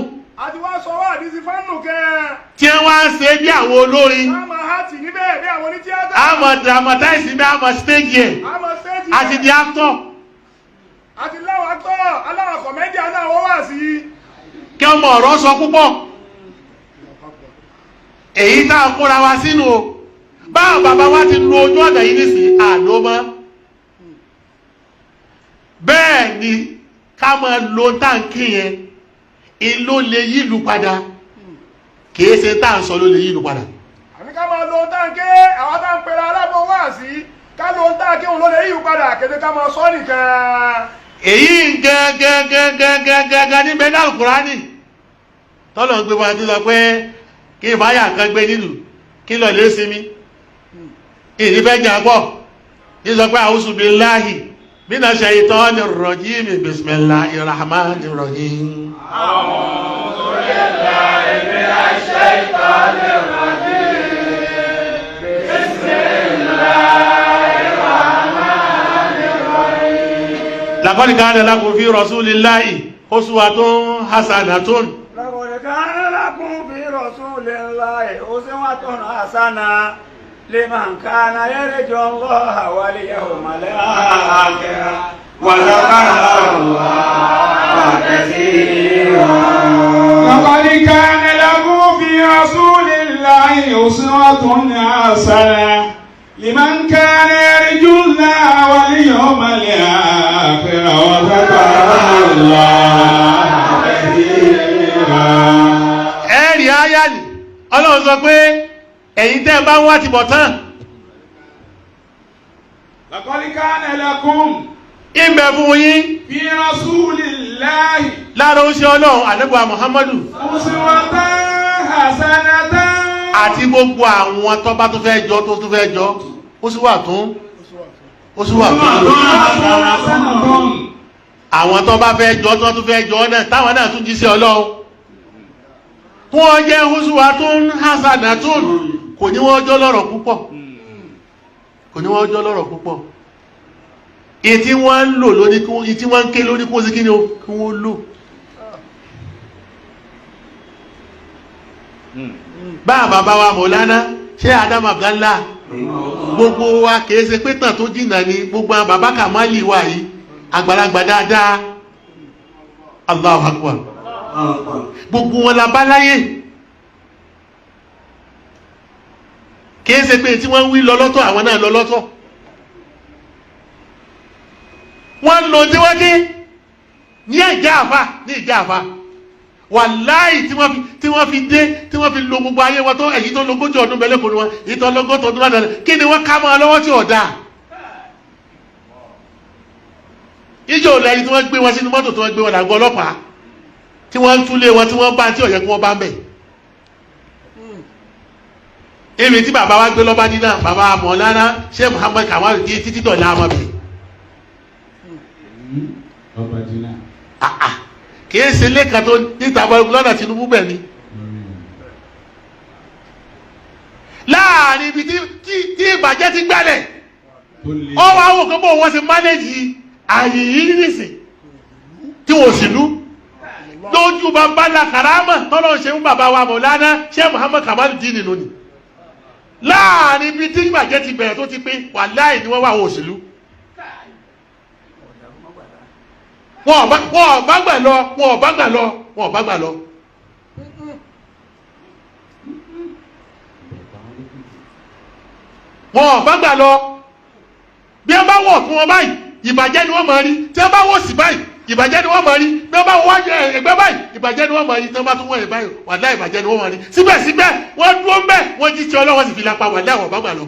Àti wá sọ wá àdìsí fánù kẹ́. Tí wọ́n á ṣe bí àwọn olórin. Wọ́n máa hàtì níbẹ̀ bí àwọn onítíátà. A máa dramatize níbẹ̀, a máa stage ẹ̀. A máa stage A ti di actor. Àti láwọn actor, aláwọn comedian náà wọ́n wà sí. Kí ọmọ ọ̀rọ̀ sọ púpọ̀. Èyí tá a kóra wa sínú o. Báwọn bàbá wa ti lu ojú ọ̀nà yìí nísìnyí, àló mọ́. Bẹ́ẹ̀ ni ká máa lo táǹkì yẹn, ìlú lè yílu padà. Kìí ṣe tá à ń sọ ló lè yílu padà. Àní ká máa lo táǹkì, àwọn tá ń pera alábọ̀ wá sí, ká lo táǹkì òun ló lè yíwu padà, kéde ká máa sọ nìkan. Èyí gẹ́gẹ́gẹ́gẹ́gẹ́gẹ́ ní bẹ́ẹ̀ náà Kùránì tọ́lọ̀ ń gbé wọn tó sọ pé kí ìfáyà kan gbé nílùú kí lọ lè sinmi ìní fẹ́ jà pọ̀ ní sọ pé a'uzu billahi minash shaitani rrajim bismillahir rahmanir rahim. A'udhu billahi minash shaitanir rajim. Bismillahir rahmanir rahim. Laqad kana lakum fi rasulillahi uswatun hasanatun. Laqad kana lakum fi rasulillahi uswatun hasanatun liman kana yarju Allaha wal yawmal akhir wa dhakara Allaha kathira. Laqad kana lakum fi rasulillahi uswatun hasanatun liman kana yarju Allaha wal yawmal akhir wa dhakara Allaha kathira. Ẹ̀rí ayá ni Ọlọ́run sọ pé ẹ̀yin tẹ́ bá ń wá ti bọ̀ tán. Laqad kana lakum ìbẹ̀ fún yín fi rasulillahi lára ó ṣe Ọlọ́run ànábì Muhammadu uswatan hasanatan. Àti gbogbo àwọn tó bá tó fẹ́ jọ tó tó fẹ́ jọ ó sì wà tún ó sì wà tún àwọn tó bá fẹ́ jọ tó tó fẹ́ jọ náà táwọn náà tún jíṣẹ́ Ọlọ́run kún ọ jẹ́ uswatun hasanatun kò ní wọ́n jọ lọ́rọ̀ púpọ̀ kò ní wọ́n jọ lọ́rọ̀ púpọ̀ ìtí wọ́n ń lò lóní kí ìtí wọ́n ń ké lóní kó sí kí ni ó kí wọ́n lò. Bá bàbá wa Mọ̀lánà ṣé Adam Abdallah gbogbo wa kìí ṣe pé tàn tó jìnnà ni gbogbo àwọn bàbá Kàmálì wa yìí àgbàlagbà dáadáa Allahu Akbar gbogbo wọn la bá láyé kìí ṣe pé tí wọ́n ń wí lọ lọ́tọ̀ àwọn náà lọ lọ́tọ̀ wọ́n lò tí wọ́n dé ní ìjà àfà ní ìjà àfà wàláì tí wọ́n fi dé tí wọ́n fi lo gbogbo ayé wọn tó èyí tó lógójì ọdún bẹ́lẹ̀ kò ní wọn èyí tó lọ́gọ́ta ọdún ládàá kí ni wọ́n ká mọ́ ọ lọ́wọ́ tí ò dáa ìjọ ò lẹ́yìn tí wọ́n gbé wọn sínú mọ́tò tí wọ́n gbé wọn làgọ́ ọlọ́pàá tí wọ́n ń túlé wọn tí wọ́n bá tí ó yẹ kí wọ́n bá ń bẹ̀. Èmi tí bàbá wa gbé lọ́ba dínà bàbá Mọ̀lánà Sheikh Muhammad Kamal di títí dọ̀là àmọ́ bẹ̀. Ọba jìnnà. Kìí ṣe lẹ́ka tó níta lọ́nà Tinubu bẹ̀ ni. Láàrin ibi tí ìbàjẹ́ ti gbálẹ̀ ó wá wò kó bó wọ́n ṣe mánéjì àyè yìí nìsín tí wọ́n sì lú lójú bàbá la karama tọ́lọ́ ṣe ń bàbá wa Mọ̀lánà Sheikh Muhammad Kamal dín nínú ni láàrin ibi tí ìbàjẹ́ ti bẹ̀rẹ̀ tó ti pé wàláì ni wọ́n wà wọ́n òṣèlú wọn ò bá gbà lọ wọn ò bá gbà lọ wọn ò bá gbà lọ. Wọn ò bá gbà lọ bí wọ́n bá wọ̀ fún wọn báyìí ìbàjẹ́ ni wọ́n máa rí tí wọ́n bá wọ̀ sí báyìí ìbàjẹ́ ni wọ́n máa rí bí wọ́n bá wọ wájú ẹgbẹ́ báyìí ìbàjẹ́ ni wọ́n máa rí tí wọ́n bá tún wọ̀ ẹ̀ báyìí wàláhì ìbàjẹ́ ni wọ́n máa rí síbẹ̀síbẹ̀ wọ́n dúró ń bẹ̀ wọ́n jí tí Ọlọ́run sì fi lápá wàláhì wọ́n bá gbà lọ.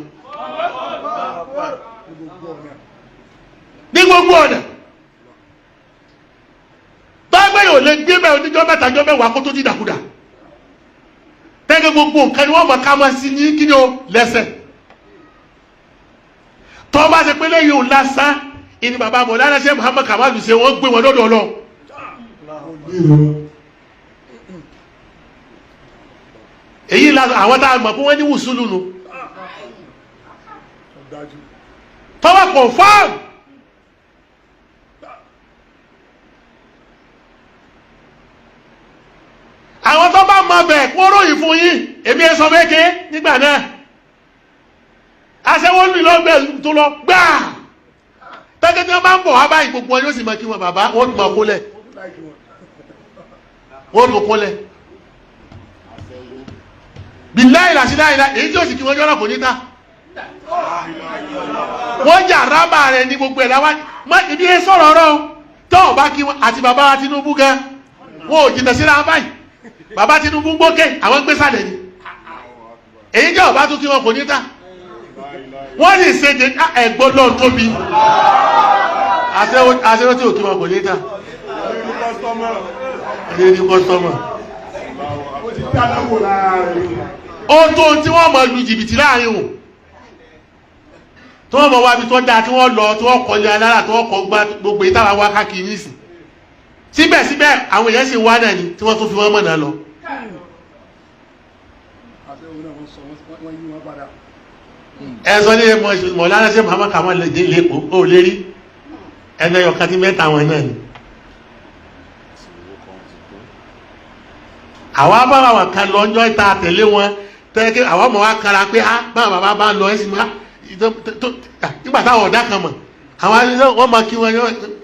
Ní gbogbo ọ̀nà tọ́gbẹ́ yóò lè gbé bẹ́ẹ̀ oníjọ́ mẹ́ta jọ́ mẹ́wàá kó tó di dàkúdà tẹ́gẹ́ gbogbo nǹkan ni wọ́n mọ̀ ká máa sí ní kíni o lẹ́sẹ̀ tọ́ bá ṣe pé lẹ́yìn òun lásán ìní bàbá Mọ̀lánà Sheikh Muhammad Kamal ṣe wọ́n gbé wọn lọ́dọ̀ lọ. Èyí la àwọn tá a mọ̀ pé wọ́n ní wùsùlù nù tọ́wọ́ confirm. Àwọn tó bá mọ bẹ̀ kó ròyìn fún yín èmi ẹ sọ méke nígbà náà Aṣẹ́wó lù lọ́gbẹ̀ tó lọ gbáà. Tẹ́gẹ́ tí wọ́n bá ń bọ̀ wá báyìí gbogbo wọn yóò sì mọ kí wọn bàbá wọ́n tún máa kólẹ̀. Wọ́n tún kólẹ̀. Bìláì làṣí láìlá èyí tí ó sì kí wọn jọ́nà kò ní ta. Wọ́n jà rábà rẹ̀ ní gbogbo ẹ̀ láwá. Má ibi ẹ sọ̀rọ̀ ọ̀rọ̀ o. Tọ́ ọ̀ bá kí wọn àti bàbá Tinubu gan. Wọn ò jìnnà síra báyìí. Bàbá Tinubu gbókè àwọn gbé sàlẹ̀ ni. Èyí jẹ́ ọ̀bá tún kí wọn kò ní ta. Wọ́n lè ṣe dé ẹ̀gbọ́n náà tóbi. Aṣẹ́wó tí ò kí wọn kò ní ta. Ẹni ní kọ́sítọ́mà. Ó ti dáná wò lára rẹ̀. Ó tó ohun tí wọ́n mọ̀ lu jìbìtì láàrin o. Tí wọ́n mọ̀ wá ibi tó dáa tí wọ́n lọ tí wọ́n kọjá alára tí wọ́n kọ gbá gbogbo yìí táwa wá káàkiri nísìn. Síbẹ̀síbẹ̀ àwọn èèyàn sì wá náà ni tí wọ́n tún fi wọ́n mọ̀nà lọ. Àṣẹ́wó náà wọ́n sọ wọ́n yí wọn padà. Ẹ sọ ní mọ̀lára ṣe Muhammad Kamal lè dé lẹ́kọ̀ọ́ ó lérí ẹni ẹyọ kan tí mẹ́ta wọn náà ni. Àwa bá àwọn kan lọ ọjọ́ ìta tẹ̀lé wọn tẹ́lẹ̀ àwọn ọmọ wa kara pé á báwọn bàbá bá lọ ẹ̀sìn máa nígbà táwọn ọ̀dà kan mọ̀ àwọn wọ́n máa kí wọn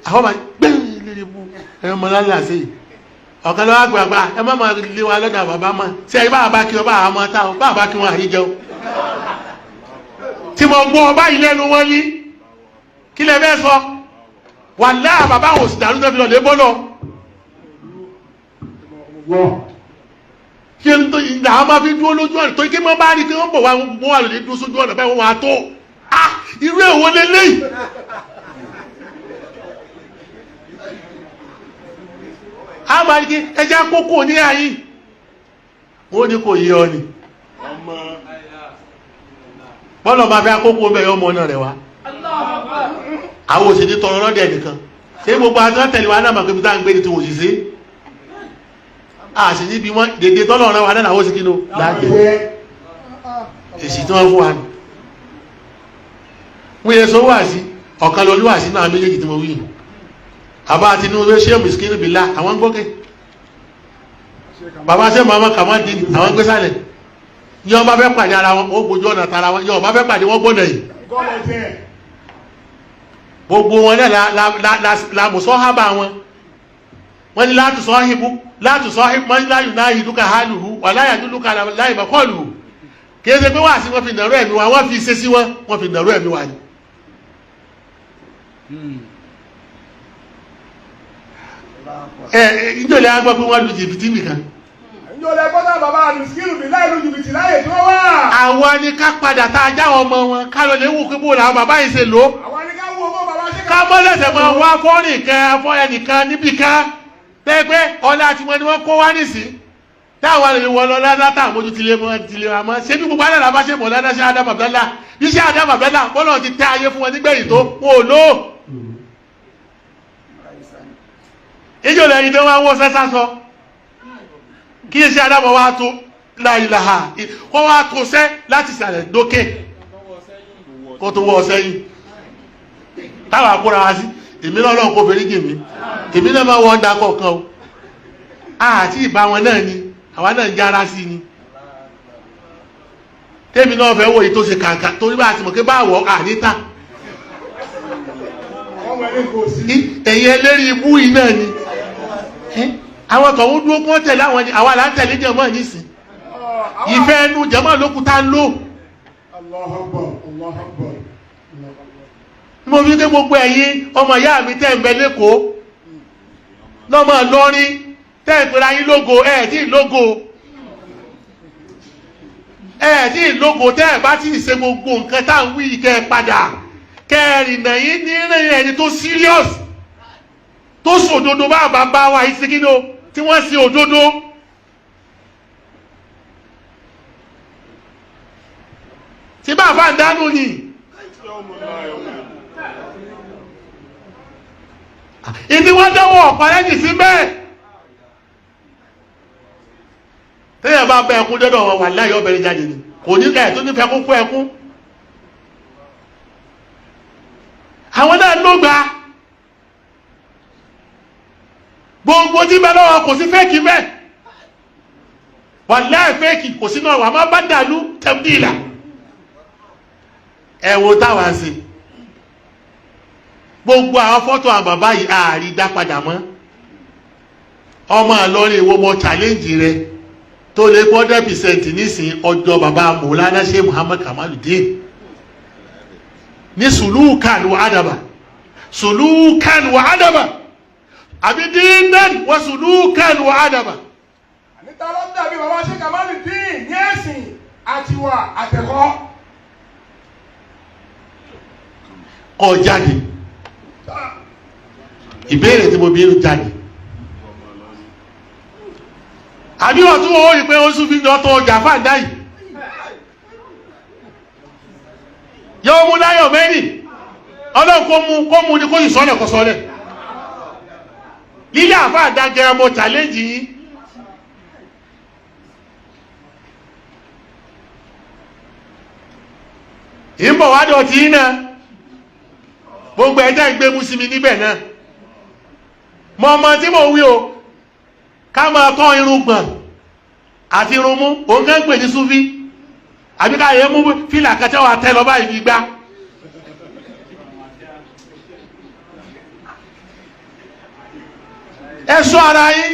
àwọn máa gbé lérí bu ẹ̀rọ mọ̀ lálẹ́ àṣẹ yìí. Ọ̀kan lọ́wọ́ àgbààgbà ẹ má máa lé wa lọ́dà bàbá mọ́ ṣé ẹ bá bá kí wọn bá àwọn ọmọ táwọn bá bá kí wọn àyíjẹun tí mo gbọ́ ọba yìí lẹ́nu wọn ní kí lẹ fẹ́ sọ wà láà bàbá àwọn òsì dàrú tẹ́fi lọ lé bọ́lọ̀ kí n tó ìgbà àwọn máa fi dúró lójú ọ̀nà tó kí wọ́n bá rí kí wọ́n bọ̀ wá wọ́n wà lóde dúró sójú ọ̀nà báyìí wọ́n wà tó ah irú èwo leléyìí. A máa ní kí ẹja kókó ní ayé wọ́n ní kò yé ọ ni bọ́lọ̀ máa fẹ́ akókó bẹ́ẹ̀ ọmọ náà rẹ̀ wá àwọn òsì ní tọrọ lọ́dẹ̀ nìkan ṣé gbogbo àti wọ́n tẹ̀lé wa náà màgbé tá à ń gbé ní ti òsì sí àṣì níbi wọn dèdè tọ́lọ̀ rẹ̀ wa náà làwọn òsì kí ló láàgbé èsì tí wọ́n fún wa ni wọ́n yẹ sọ wá sí ọ̀kan lọ lúwà sí náà méjèèjì tí mo wí àbá Tinubu ṣé mùsùlùmí bìlá àwọn gbókè bàbá ṣé màmá kàmá dín àwọn gbé sálẹ̀ yọ bá fẹ́ pàdé ara wọn ó gbójú ọ̀nà tara wọn yọ bá fẹ́ pàdé wọn gbọ́nà yìí Gọ́lẹ̀ tiẹ̀. gbogbo wọn náà la la la la la mùsọ́hábà wọn wọ́n ní látù sọ́hìbú látù sọ́hìbú wọ́n ní láyù náà ìdúkà hálùhù wà láyà dúdúkà láyì bàkọ́lùhù kìí ṣe pé wà sí wọ́n fi nàró ẹ̀mí wa wọ́n fi ṣe sí wọn wọ́n fi nàró ẹ̀mí wa ni. Ẹ ẹ ìjọlẹ̀ á gbọ́ pé wọ́n lu jìbìtì nìkan. Ǹjọ́ lẹ gbọ́dọ̀ bàbá àlùsíkìrù bí láì lu jìbìtì láyè tí wọ́n wà. Àwa ni ká padà tá a já àwọn ọmọ wọn ká lọ lè wò pé bó làwọn bàbá yìí ṣe lò ó. Àwọn ni ká wo owó bàbá ṣe Ká mọ́lẹ̀sẹ̀ máa wá fọ́nì kan fọ́ ẹnìkan níbì kan tẹ́gbẹ́ ọlá tí wọ́n ni wọ́n kó wá nísìn táwọn lè wọ lọ ládá táwọn mójú tilé mọ́ tilé wa mọ́ ṣé bí gbogbo alẹ́ làbá ṣe mọ̀ ládá ṣe Adam Abdallah bí ṣe Adam Abdallah bọ́lọ̀ ti tẹ́ ayé fún wọn nígbẹ̀yìn tó wọn ò lò ó. Ijó lẹ́yìn tó wá wọ́ sẹ́sá sọ kí ṣe Adam wa tó láìláha kó wá tó sẹ́ láti sàlẹ̀ dókè kó tó wọ́ sẹ́yìn táwọn akóra wa sí èmi náà lọ́n kó fèrè jì mí èmi náà máa wọ́n da kọ̀ọ̀kan o àti ìbá wọn náà ni àwa náà ń jára sí ni tèmi náà fẹ́ wò yìí tó ṣe kàǹkà torí bá a ti mọ̀ pé bá wọ̀ àníta Ọmọ ẹni kò sí. ẹ̀yin ẹlẹ́rìí ibú yìí náà ni àwọn tọ̀hún dúró kí wọ́n tẹ̀lé àwọn ni àwa là ń tẹ̀lé jẹ̀mọ́ nísìn ìfẹ́ ẹnu jẹ̀mọ́ ló kù tá ń lò. Allahu Akbar, Allahu Akbar. Mo fi ké gbogbo ẹ̀yin ọmọ ìyá mi tẹ́ ń bẹ lẹ́kọ̀ọ́ lọ́mọ lọ́rin tẹ́ ń pera yín lógo ẹ̀ tí ì lógo ẹ̀ tí ì lógo tẹ́ ẹ̀ bá tí ì ṣe gbogbo nǹkan tá à ń wí kẹ́ ẹ padà kẹ́ ẹ rìnà yín ní rìn ẹni tó serious tó sòdodo bá bàbá wa yìí sí kí ni o tí wọ́n ṣe òdodo. Tí bàbá ń dánú ni. Ìdí wọ́n dánwò ọ̀pá lẹ́yìn sí bẹ́ẹ̀. Téèyàn bá bẹ ẹkún dọ́dọ̀ wọn wà láyé ọbẹ̀rẹ̀ jáde ni. Kò ní ẹ̀ tó nífẹ̀ẹ́ kó kó ẹkún. Àwọn náà ló gba. Gbogbo tí bẹ lọ́wọ́ kò sí fẹ́ẹ̀kì bẹ́ẹ̀. Wà láì fẹ́ẹ̀kì kò sí náà wà má bá dàlú tẹ̀bíìlà. Ẹ wo táwa ṣe, gbogbo àwọn fọ́tò àwọn bàbá yìí ààrí dá padà mọ́. Ọmọ Ìlọrin, ìwọ mọ challenge rẹ tó lé 100% nísìn ọjọ́ bàbá Mọ̀lánà Sheikh Muhammad Kamaludin ní sùlúùkàn wà ádàbà, sùlúùkàn wà ádàbà, àbí díndín wà sùlúùkàn wà ádàbà. Níta ló dàbí bàbá ṣe Kamaludin ní ẹ̀sìn àtiwà àtẹ̀kọ́. Kọ jáde, ìbéèrè tí mo bí ń jáde, àbí wọ́n tún wọ́n rí pé ó sún fi lọ́tọ̀ ọjà fàǹdá yìí yóò mú láyọ̀ mẹ́rin. Ọlọ́run kó mú, kó mú ní kó yìí sọ́lẹ̀, kó sọ́lẹ̀ lílé àfáàdá gẹ ọmọ challenge yìí. Ìbọ̀ wá dọ̀tí yín náà, gbogbo ẹ̀jẹ̀ ń gbé mú sí mi níbẹ̀ náà. Mọ ọmọ tí mo wí o, ká máa tọ́ irun gbọ̀n àti irun mú òun kẹ́ ń pè ní súfí, àbí ká yẹ mú fìlà kẹtẹ́ wà tẹ́ lọ báyìí bí gbá. Ẹ ṣọ́ ara yín.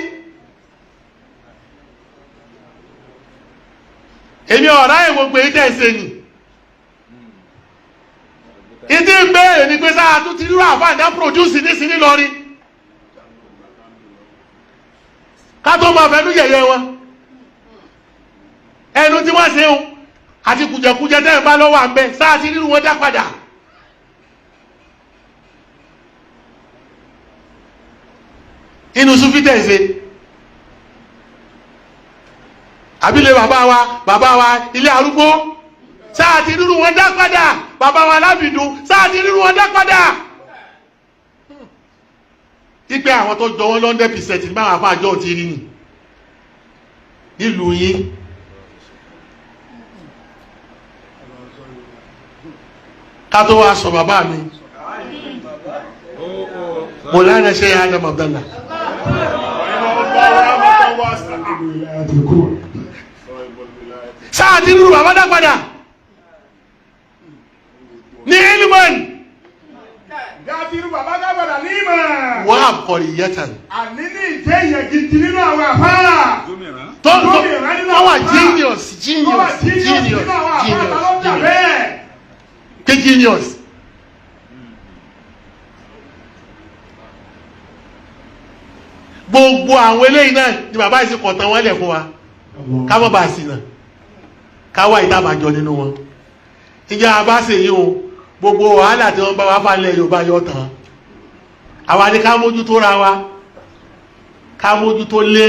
Èmi ọ̀rá ẹ̀ gbogbo èyí tẹ̀ ṣe nì. Ìdí ń béèrè ni pé sáà tún ti rírọ àfáàdá produce ní sí nílọrin ká tó máa fẹnu yẹ̀yẹ́ wọn, ẹnu tí wọ́n ṣe ń àti kùjẹkùjẹ tẹ́ ẹ̀ bá lọ́wọ́ à ń bẹ, sáà ti rírun wọn dá padà. Inú súnfí tẹ̀ ṣe àbílẹ̀ bàbá wa, bàbá wa ilé arúgbó, sáà ti rírun wọn dá padà. Bàbá wa lábìdún, sáà ti rírun wọn dá padà. Ipe àwọn tó jọ wọn 100% ní báwọn afáàjọ ti rí ni nílùú yín. Ká tó wá sọ bàbá mi Mọ̀lánà Sheikh Adam Abdallah, sáà ti rírun bàbá dá padà ní ilman. Gàtí irú bàbá dábàdà ní ìmọ̀. Wọ́n àkọ̀rì yẹtàn. Àní ní ìjẹ́ ìyẹn gidi nínú àwọn àfáà. Gómìnà. Tó tó Gómìnà nínú wọ́n wà àwọn àfáà. genius, Tó wà genius, genius genius, nínú àwọn àfáà, ta ló genius, dà genius, bẹ́ẹ̀. ké genius. Gbogbo àwọn eléyìí náà ni bàbá yìí sì kọ̀tàn wọn lẹ̀ fún wa, ká mọ̀ bá a sì náà ká wá ìdábàjọ nínú wọn. Ìjà bá ṣe yìí o, gbogbo wàhálà tí wọ́n bá wá falẹ̀ Yorùbá yọ tán. Àwa ni ká mójútó ra wa, ká mójútó lé,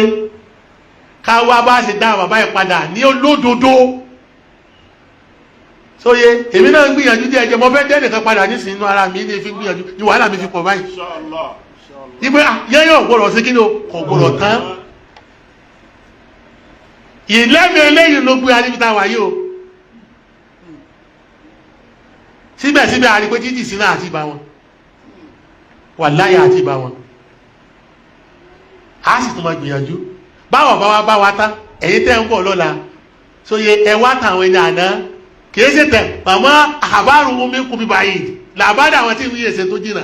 ká wá bá ṣe dá bàbá yìí padà ní olódodo. Sóye èmi náà ń gbìyànjú díẹ̀ jẹ́, mo fẹ́ dẹ́ nìkan padà nísìnyí inú ara mi ní fi gbìyànjú ní wàhálà mi fi pọ̀ báyìí. Ìgbé yẹ́yẹ́ ò gbọ́dọ̀ sí kí ni o, kò gbọ́dọ̀ tán. Ìlẹ́mi eléyìí ló gbé aríbi tá a wà yìí o. Síbẹ̀síbẹ̀ a rí pé títì sí náà àti ìbá wọn wà láyà àti ìbá wọn, a sì tún máa gbìyànjú báwọn bá wa bá wa tán. Ẹ̀yin tẹ́ ń bọ̀ lọ́la, sóye ẹ wá tàwọn ẹni àná kìí ṣe tẹ̀ màmá àbárùn mi kú mi báyìí làbádà àwọn tí ìwúyè ṣe tó jìnnà.